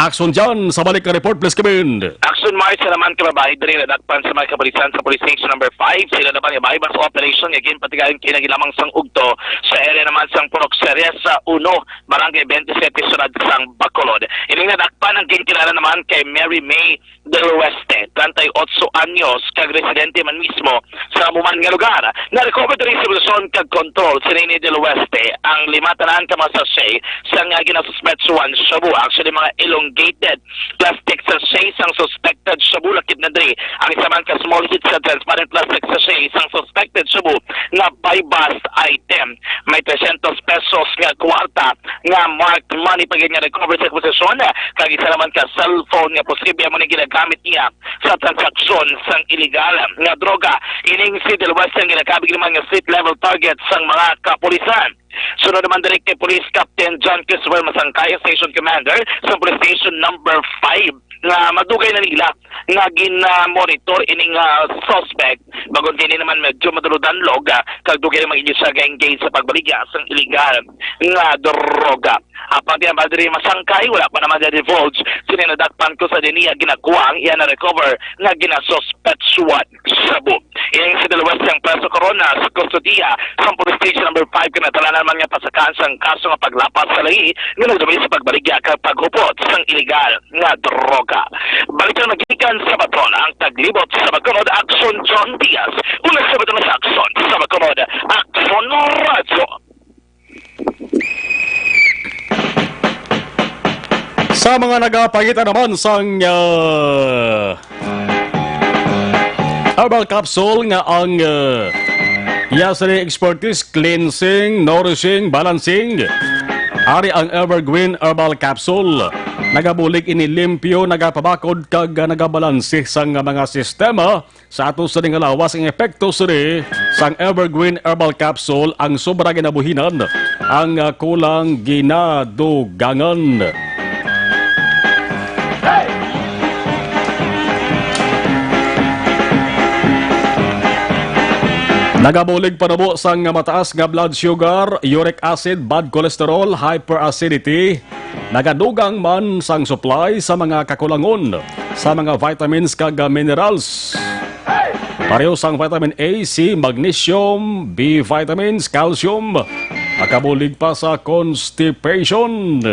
Action John, sa balik nga report, please come in. Action Mars, salamat ka babae diri nadakpan sa mga kapulisan sa Police Station Number five. Sila naman nga buy-bust operation nga ginpatigayon kini lamang sang ugto sa area naman sang Purok Ceres sa uno, Barangay twenty-seven, Syudad sang Bacolod. Ining nadakpan ang ginkilala naman kay Mary May Del Oeste, treinta y ocho anyos, kag residente man mismo sa amo man nga lugar. Na-recover diri sa posesyon kag kontrol si Nene Del Oeste ang lima tanan ka mga sachet sang, ah, ginasuspetsuhan shabu. Actually, mga elongated plastic sachet sang suspected shabu lakip na diri. Ang isa man ka small heat sa transparent plastic sachet sang suspected shabu nga buy-bust item. May trescientos pesos nga kwarta nga marked money pa gid nga recover sa posesyon, kag isa naman ka cellphone nga posible amo ni ginagamit niya sa transaksyon sang iligal nga droga. Ining si Del West ang ginakabig naman nga street level target sang mga kapulisan. Sunod naman diri kay Police Captain John Christopher Masangkay, Station Commander sa Police Station Number five, nga madugay na nila nga gin-monitor ining, ah, suspect. Bag-o kini naman medyo madulog-danlog, ah, kag dugay na mag-inyo siya ga-engage sa pagbaligya sang iligal nga droga. Apang di naman diri masangkay, wala pa naman na-divulge sini nadakpan ko sa diniya ginakuha ang iya na-recover nga ginasuspetsuhan shabu. Ining si Del West ang preso karon na sa kustodiya sa Police Station Number five, kinatalanan man nga pasakaan sang kaso nga paglapas sa lahi nga nagdumili sa pagbaligya kag paghupot sang iligal nga droga. Balitang nagikan sa Baton ang taglibot sa Bacolod, Action John Diaz. Una sa Baton sa Action sa Bacolod, Action Radyo. Sa mga nagapangita naman sang, ah, herbal capsule nga ang, ah, iya sini expertise, cleansing, nourishing, balancing. Ari ang Evergreen Herbal Capsule. Nagabulig ini limpyo, nagapabakod kag, ah, nagabalanse sang mga sistema sa ato sini nga lawas. Ang epekto sini sang Evergreen Herbal Capsule, ang sobra ginabuhinan, ang, ah, kulang ginadugangan. Nagabulig panubo sang mataas nga blood sugar, uric acid, bad cholesterol, hyperacidity, nagadugang man sang supply sa mga kakulangon sa mga vitamins kag minerals. Pareho sang vitamin A, C, magnesium, B vitamins, calcium, makabulig pa sa constipation.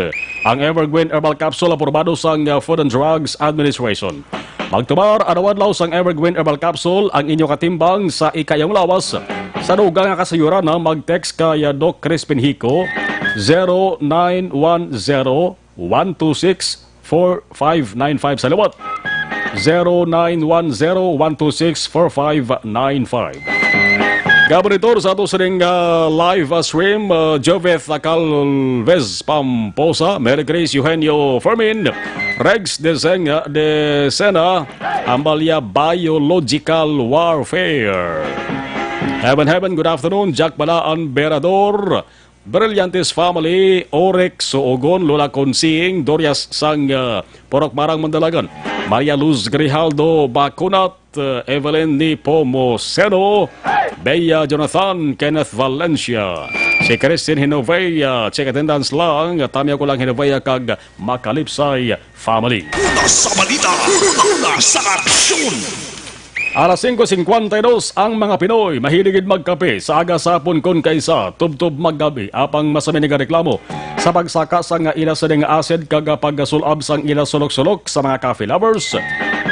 Ang Evergreen Herbal Capsule aprobado sang Food and Drugs Administration. Magtumar adlaw-adlaw sang Evergreen Herbal Capsule ang inyo katimbang sa ikayong lawas. Sa dugang nga kasayuran, mag-text kay Doc Crispin Hico, zero nine one zero, one two six, four five nine five. Sa liwat, zero nine one zero, one two six, four five nine five. Gabonitor sa ato sining, ah, live, ah, stream, ah, Joveth Calvez Pamposa, Mary Grace Eugenio Fermin, Rex de Senga, de Sena, Amalia Biological Warfare. Heaven, heaven, good afternoon. Jack Balaan Berador, Brillantes family, Orex Suogon, Lola Consing, Dorias sang, uh, Purok Marang, Mandalagan. Maria Luz Grijaldo Bacunat, uh, Evelyn Nepomuceno, Bea Jonathan, Kenneth Valencia. Si Christine Hinovea, check attendance lang, Tamio ko lang Hinovea kag Makalipsay family. Una sa balita, una sa aksyon. Alas singko singkwenta y dos ang mga Pinoy mahilig gid magkape sa aga sa hapon kon kaysa tubtob maggabi, apang mas may nagareklamo sa pagsaka sang ila sining acid kag pagkasul-ab sang ila sulok-sulok sa mga coffee lovers.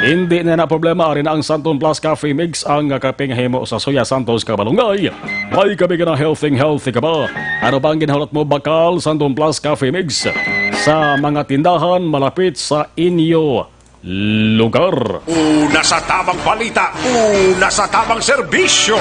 Hindi na na problema, ari na ang Santon Plus Coffee Mix, ang kape nga himo sa soya, Santos kag malunggay. May kape ka na, healthy, healthy ka pa. Ano pa ang ginahulat mo, bakal Santon Plus Coffee Mix sa mga tindahan malapit sa inyo lugar. Una sa tamang balita, una sa tamang serbisyo.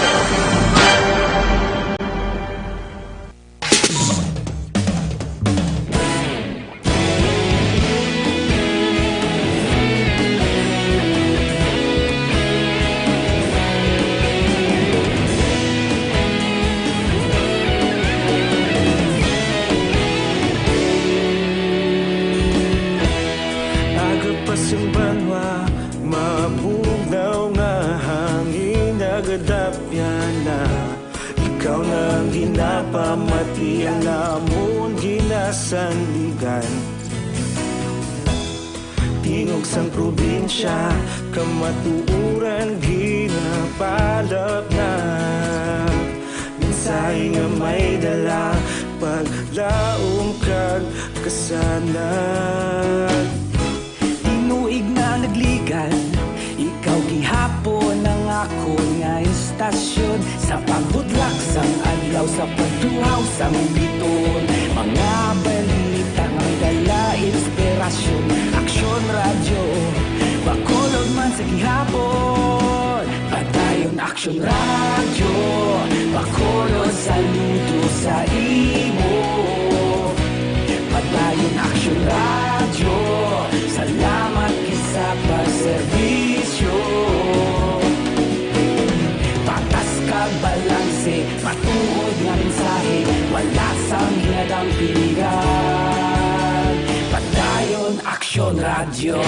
Aga pa sing banwa, mabugnaw nga hangin, nagadapyan na. Ikaw na ang ginapamati, ang amon ginasandigan. Tingog sang probinsya, kamatuoran ginapalapnag. Mensahe nga may dala, paglaom kag kasanag. Tinuig na nagligad, ikaw gihapon ang akon nga istasyon. Sa pagbutlak sang adlaw, sa pagtuhaw sang bituon, mga balita nga may dala inspirasyon. Aksyon Radyo, Bacolod man sa gihapon. Padayon Aksyon Radyo, Bacolod, saludo sa imo. Padayon Aksyon Radyo, salamat gid sa pagserbisyo. Patas kag balanse, matuod nga mensahe, wala sang ginadampingan. Padayon Aksyon Radyo.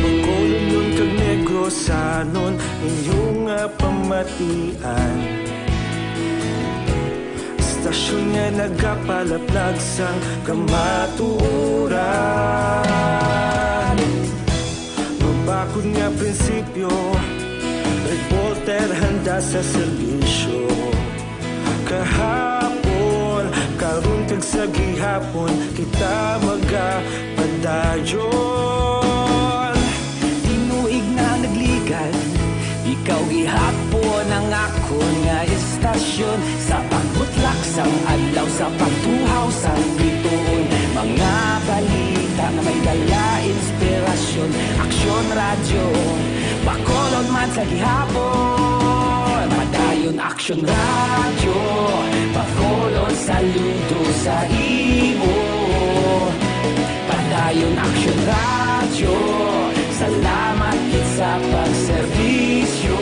Bacolod kag Negrosanon, inyo nga pamatian. Istasyon nga nagapalaplag sang kamatuoran. Mabakod nga prinsipyo, reporter handa sa serbisyo. Kahapon, karon kag sa gihapon, kita magapadayon. Tinuig na nagligad, ikaw gihapon ang akon nga istasyon. Sa pagbutlak sang adlaw, sa pagtuhaw sang bituon, mga balita nga may dala inspirasyon. Aksyon Radyo, Bacolod man sa gihapon. Padayon Aksyon Radyo, Bacolod, saludo sa imo. Padayon Aksyon Radyo, salamat gid sa pagserbisyo.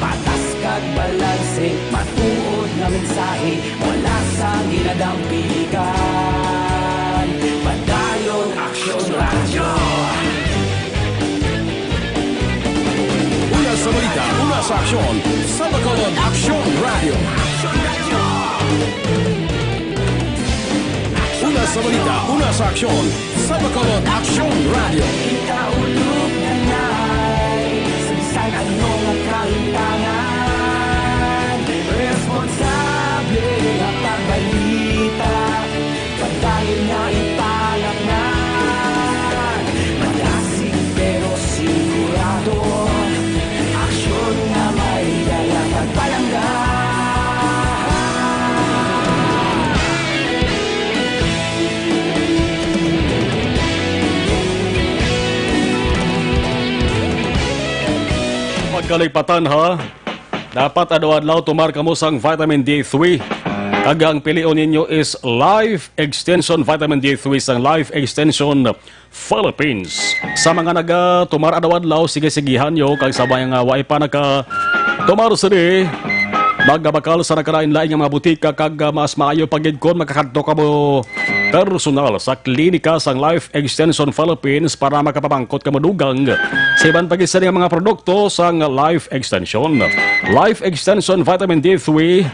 Patas kag balanse, matuod nga mensahe, wala sang ginadampigan. Padayon Aksyon Radyo. Una sa balita, una sa aksyon, sa Bacolod Aksyon Radyo. Una sa balita, una sa aksyon, sa Bacolod Aksyon Radyo. Ikaulog na nay, sa bisan ano nga kahitangan, responsable nga pagbalita. Padayon nga ipalapngan, madasig pero sigurado, aksyon nga may dala kag palangga. Pagkalipatan, ha? Dapat adlaw-adlaw tumar kamo sang vitamin D three. Kag ang pilion ninyo is Life Extension Vitamin D three sang Life Extension Philippines. Sa mga nagatumar adlaw-adlaw, sige-sigihan nyo, kag sa mga nga wa pa nakatumar sini, magabakal sa nagkalain-lain nga mga butika, kag, ah, mas maayo pa gid kon makakadto kamo personal sa klinika sang Life Extension Philippines para makapamangkot kamo dugang sa iban pa gid sini nga mga produkto sang Life Extension. Life Extension Vitamin D three,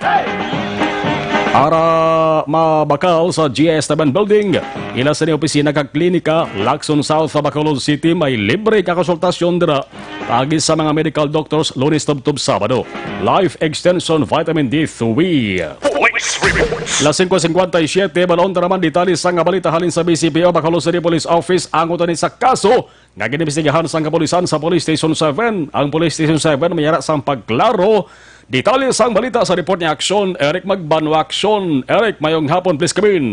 ara mabakal sa G S Taban Building. Ila sini opisina kag klinika, Lacson South, Bacolod City. May libre ka konsultasyon dira paagi sa mga medical doctors, Lunes tubtob Sabado. Life Extension Vitamin D three. Police reports. Las singko singkwenta y siyete, bal-on ta naman detalye sang balita halin sa B C P O, Bacolod City Police Office, ang utan sa kaso nga ginimbestigahan sang kapulisan sa Police Station seven. Ang Police Station seven may ara sang pagklaro. Detalye sang balita sa report ni Aksyon Eric Magbanwa. Aksyon Eric, mayong hapon, please come in.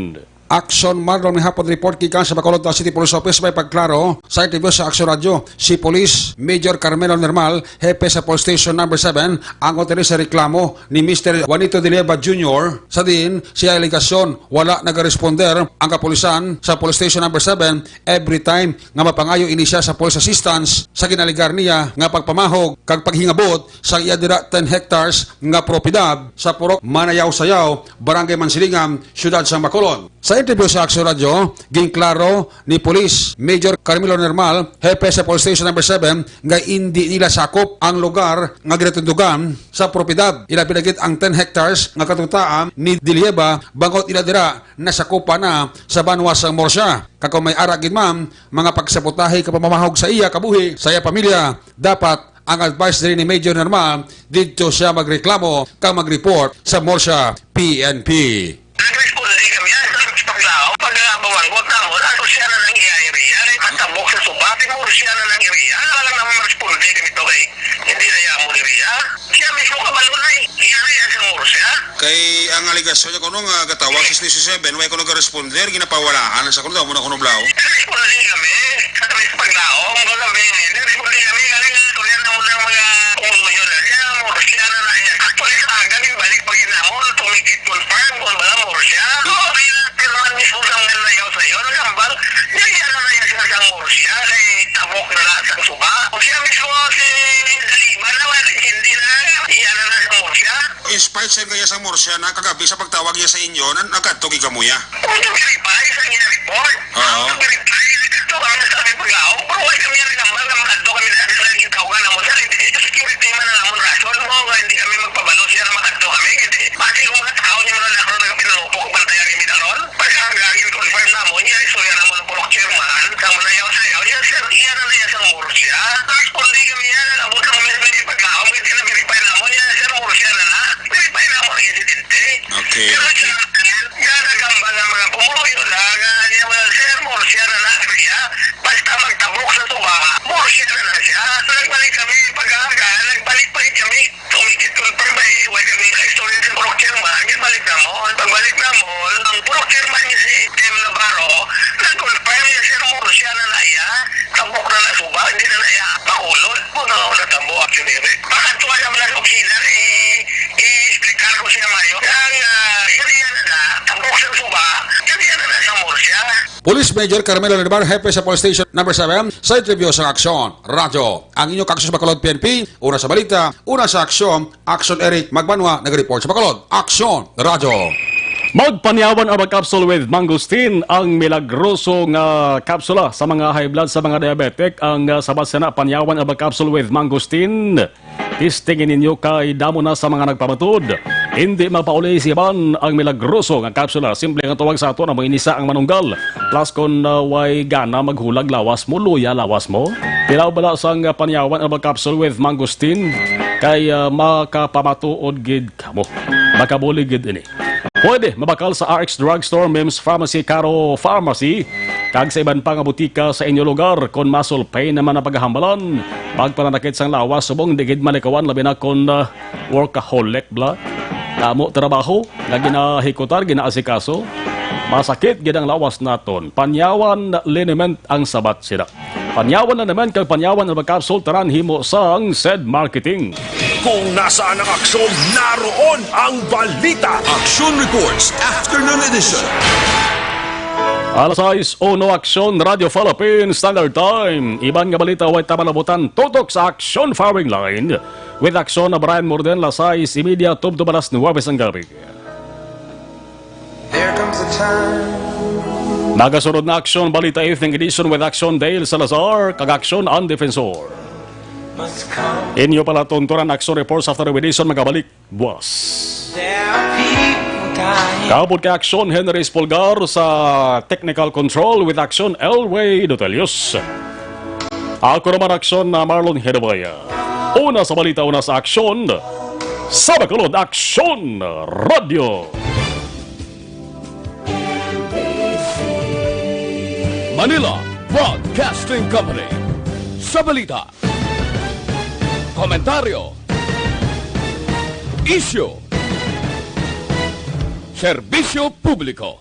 Aksyon Marlon, may hapon report gikan sa Bacolod City Police Office. May pagklaro sa interview sa Aksyon Radyo si Police Major Carmelo Normal, hepe sa Police Station Number seven, ang utan sa reklamo ni Mister Juanito de Leyva Junior, sa diin siya alegasyon wala nagaresponder ang kapulisan sa Police Station Number seven every time nga mapangayo ini siya sa police assistance sa ginalegar niya nga pagpamahog kag paghingabot sa iya dira ten hectares nga propiedad sa Purok Manayaw-Sayaw, Barangay Mansilingan, Siyudad sang Bacolod. Sa interview sa Aksyon Radyo, ginklaro ni Police Major Carmelo Normal, hepe sa Police Station Number seven, nga indi nila sakop ang lugar nga ginatundugan sa propiedad. Ilabi na gid ang ten hectares nga katutaan ni De Leyva, bangod ila dira nasakupan na sa banwa sang Murcia. Kag kon may ara gid man mga pagsabotahe kag pamamahog sa iya kabuhi, sa iya pamilya, dapat ang advice diri ni Major Normal didto siya magreklamo kag mag-report sa Murcia P N P. Nagresponde kami, ah, sa paglaom, pag, ah, bawal, wag na mo, ano siya na lang iya area, ay patabok sa suba, pero siya na lang area, wala lang naman responde kami to kay hindi na iya mo area. Siya mismo kabalo na eh, iya na iya sa Murcia. Kay ang alegasyon niya kuno nga gatawag sa Station seven, way kuno ga-responder, ginapawalaan sa kuno daw mo na kuno blaw. Nagresponde kami, sa kami sa paglaom, kung kami, nagresponde kami, galing ang istorya na mo ng mga pumuluyo na, siya na Murcia na na iya. Actually, sa aga, balik pa gid namon, to make it confirm kung bala Murcia. Oo, may pirman mismo sa mga layaw sa'yo, nagambal, niya, iya na na iya sa Murcia, kay tabok na na sa suba. O siya mismo, si Daliman, na wala, hindi na, iya na na sa Murcia. In spite sa gaya sa Murcia na kagabi sa pagtawag niya sa inyo, na nagkadto gid kamo ya. Kung to verify sa inyo report, Oo. Kung to verify, nagkadto kami sa aming paglaom, pero wala kami ang number na makadto kami na sa gitawgan namo sa security man ang amon rason mo, nga hindi kami magpabalo siya na makadto kami. Hindi, pati kung mga tao niya man ako nagpinangupo kung bantayan kami na ron. Pagka ang confirm namo niya, istorya namo ng purok chairman, sa mga yaw-sayaw niya, sir, iya na na iya sa Murcia. Responde kami niya, nag-abot na kami sa mga paglaom, kaya na-verify namo niya, sir, Murcia na na. Verify namo ang insidente. Okay, Pero okay. Siya, siya nagambal ang mga pumuyo na, nga niya, well, sir, Murcia na na, siya. Basta magtabok sa suba, Murcia na na siya. So, nagbalik kami, pag-aga, nagbalik pa rin kami. Tumikit confirm ba eh, wala kami ka-istorya sa purok chairman, gibalik namon. Pagbalik namon, ang purok chairman niya si M. Navarro, nag-confirm niya, sir, Murcia na na iya, tabok na na suba, hindi na na iya pakulod. Mo na ako natabo, actually, eh. Baka tuwa naman ang opisina, eh, i-explicar ko siya mayo. Ang, ah, area na na, tabok sa suba, area na na sa Murcia. Police Major Carmelo Lebar, hepe sa Police Station Number seven, sa interview sa Aksyon Radyo. Ang inyong Aksyon sa Bacolod P N P, una sa balita, una sa aksyon, Aksyon Eric Magbanwa, nag-report sa Bacolod. Aksyon Radyo. Magpanyawan Herbal Capsule with Mangosteen, ang milagroso nga kapsula sa mga high blood, sa mga diabetic. Ang, ah, sabat sina, Panyawan Herbal Capsule with Mangosteen. Testingin ninyo kay damo na sa mga nagpamatod. Hindi mapauli sa iban ang milagroso nga kapsula. Simple nga tawag sa ato na mo inisa ang manunggal. Plus, kung, ah, way gana maghulag lawas mo, luya lawas mo. Tilaw bala sang Panyawan Herbal Capsule with Mangosteen, kay, ah, makapamatuod gid kamo. Makabulig gid ini. Pwede mabakal sa R X Drugstore, Mims Pharmacy, Caro Pharmacy, kag sa iban pa nga butika sa inyo lugar. Kon muscle pain naman ang paghahambalan, pagpananakit sang lawas, subong di gid malikawan, labi na kon, ah, workaholic bala. Damo trabaho nga ginahikutan, ginaasikaso. Masakit gid ang lawas naton. Panyawan liniment ang sabat sina. Panyawan na naman kag Panyawan Herbal Capsule, tanan himo sang Sed Marketing. Kung nasaan ang aksyon, naroon ang balita. Action Reports, Afternoon Edition. Alas sais uno, Aksyon, Radyo Philippines Standard Time. Iban nga balita way tabalabutan, tutok sa Aksyon Firing Line. With Aksyon na Brian Morden, alas sais y media, tubtob alas nuwebe sang gabi. There comes a time. Nagasunod na Aksyon Balita Evening Edition with Aksyon Dale Salazar, kag Aksyon Ang Defensor. Inyo pala tuntunan Aksyon Reports after the edition, magabalik buwas. There are people dying. Kaabot kay Aksyon Henry Espolgar sa technical control with Aksyon Elway Dotelios. Ako naman Aksyon na Marlon Hedabaya. Una sa balita, una sa aksyon. Sa Bacolod, Aksyon Radyo. Manila Broadcasting Company. Sa balita, komentaryo, isyu, serbisyo publiko.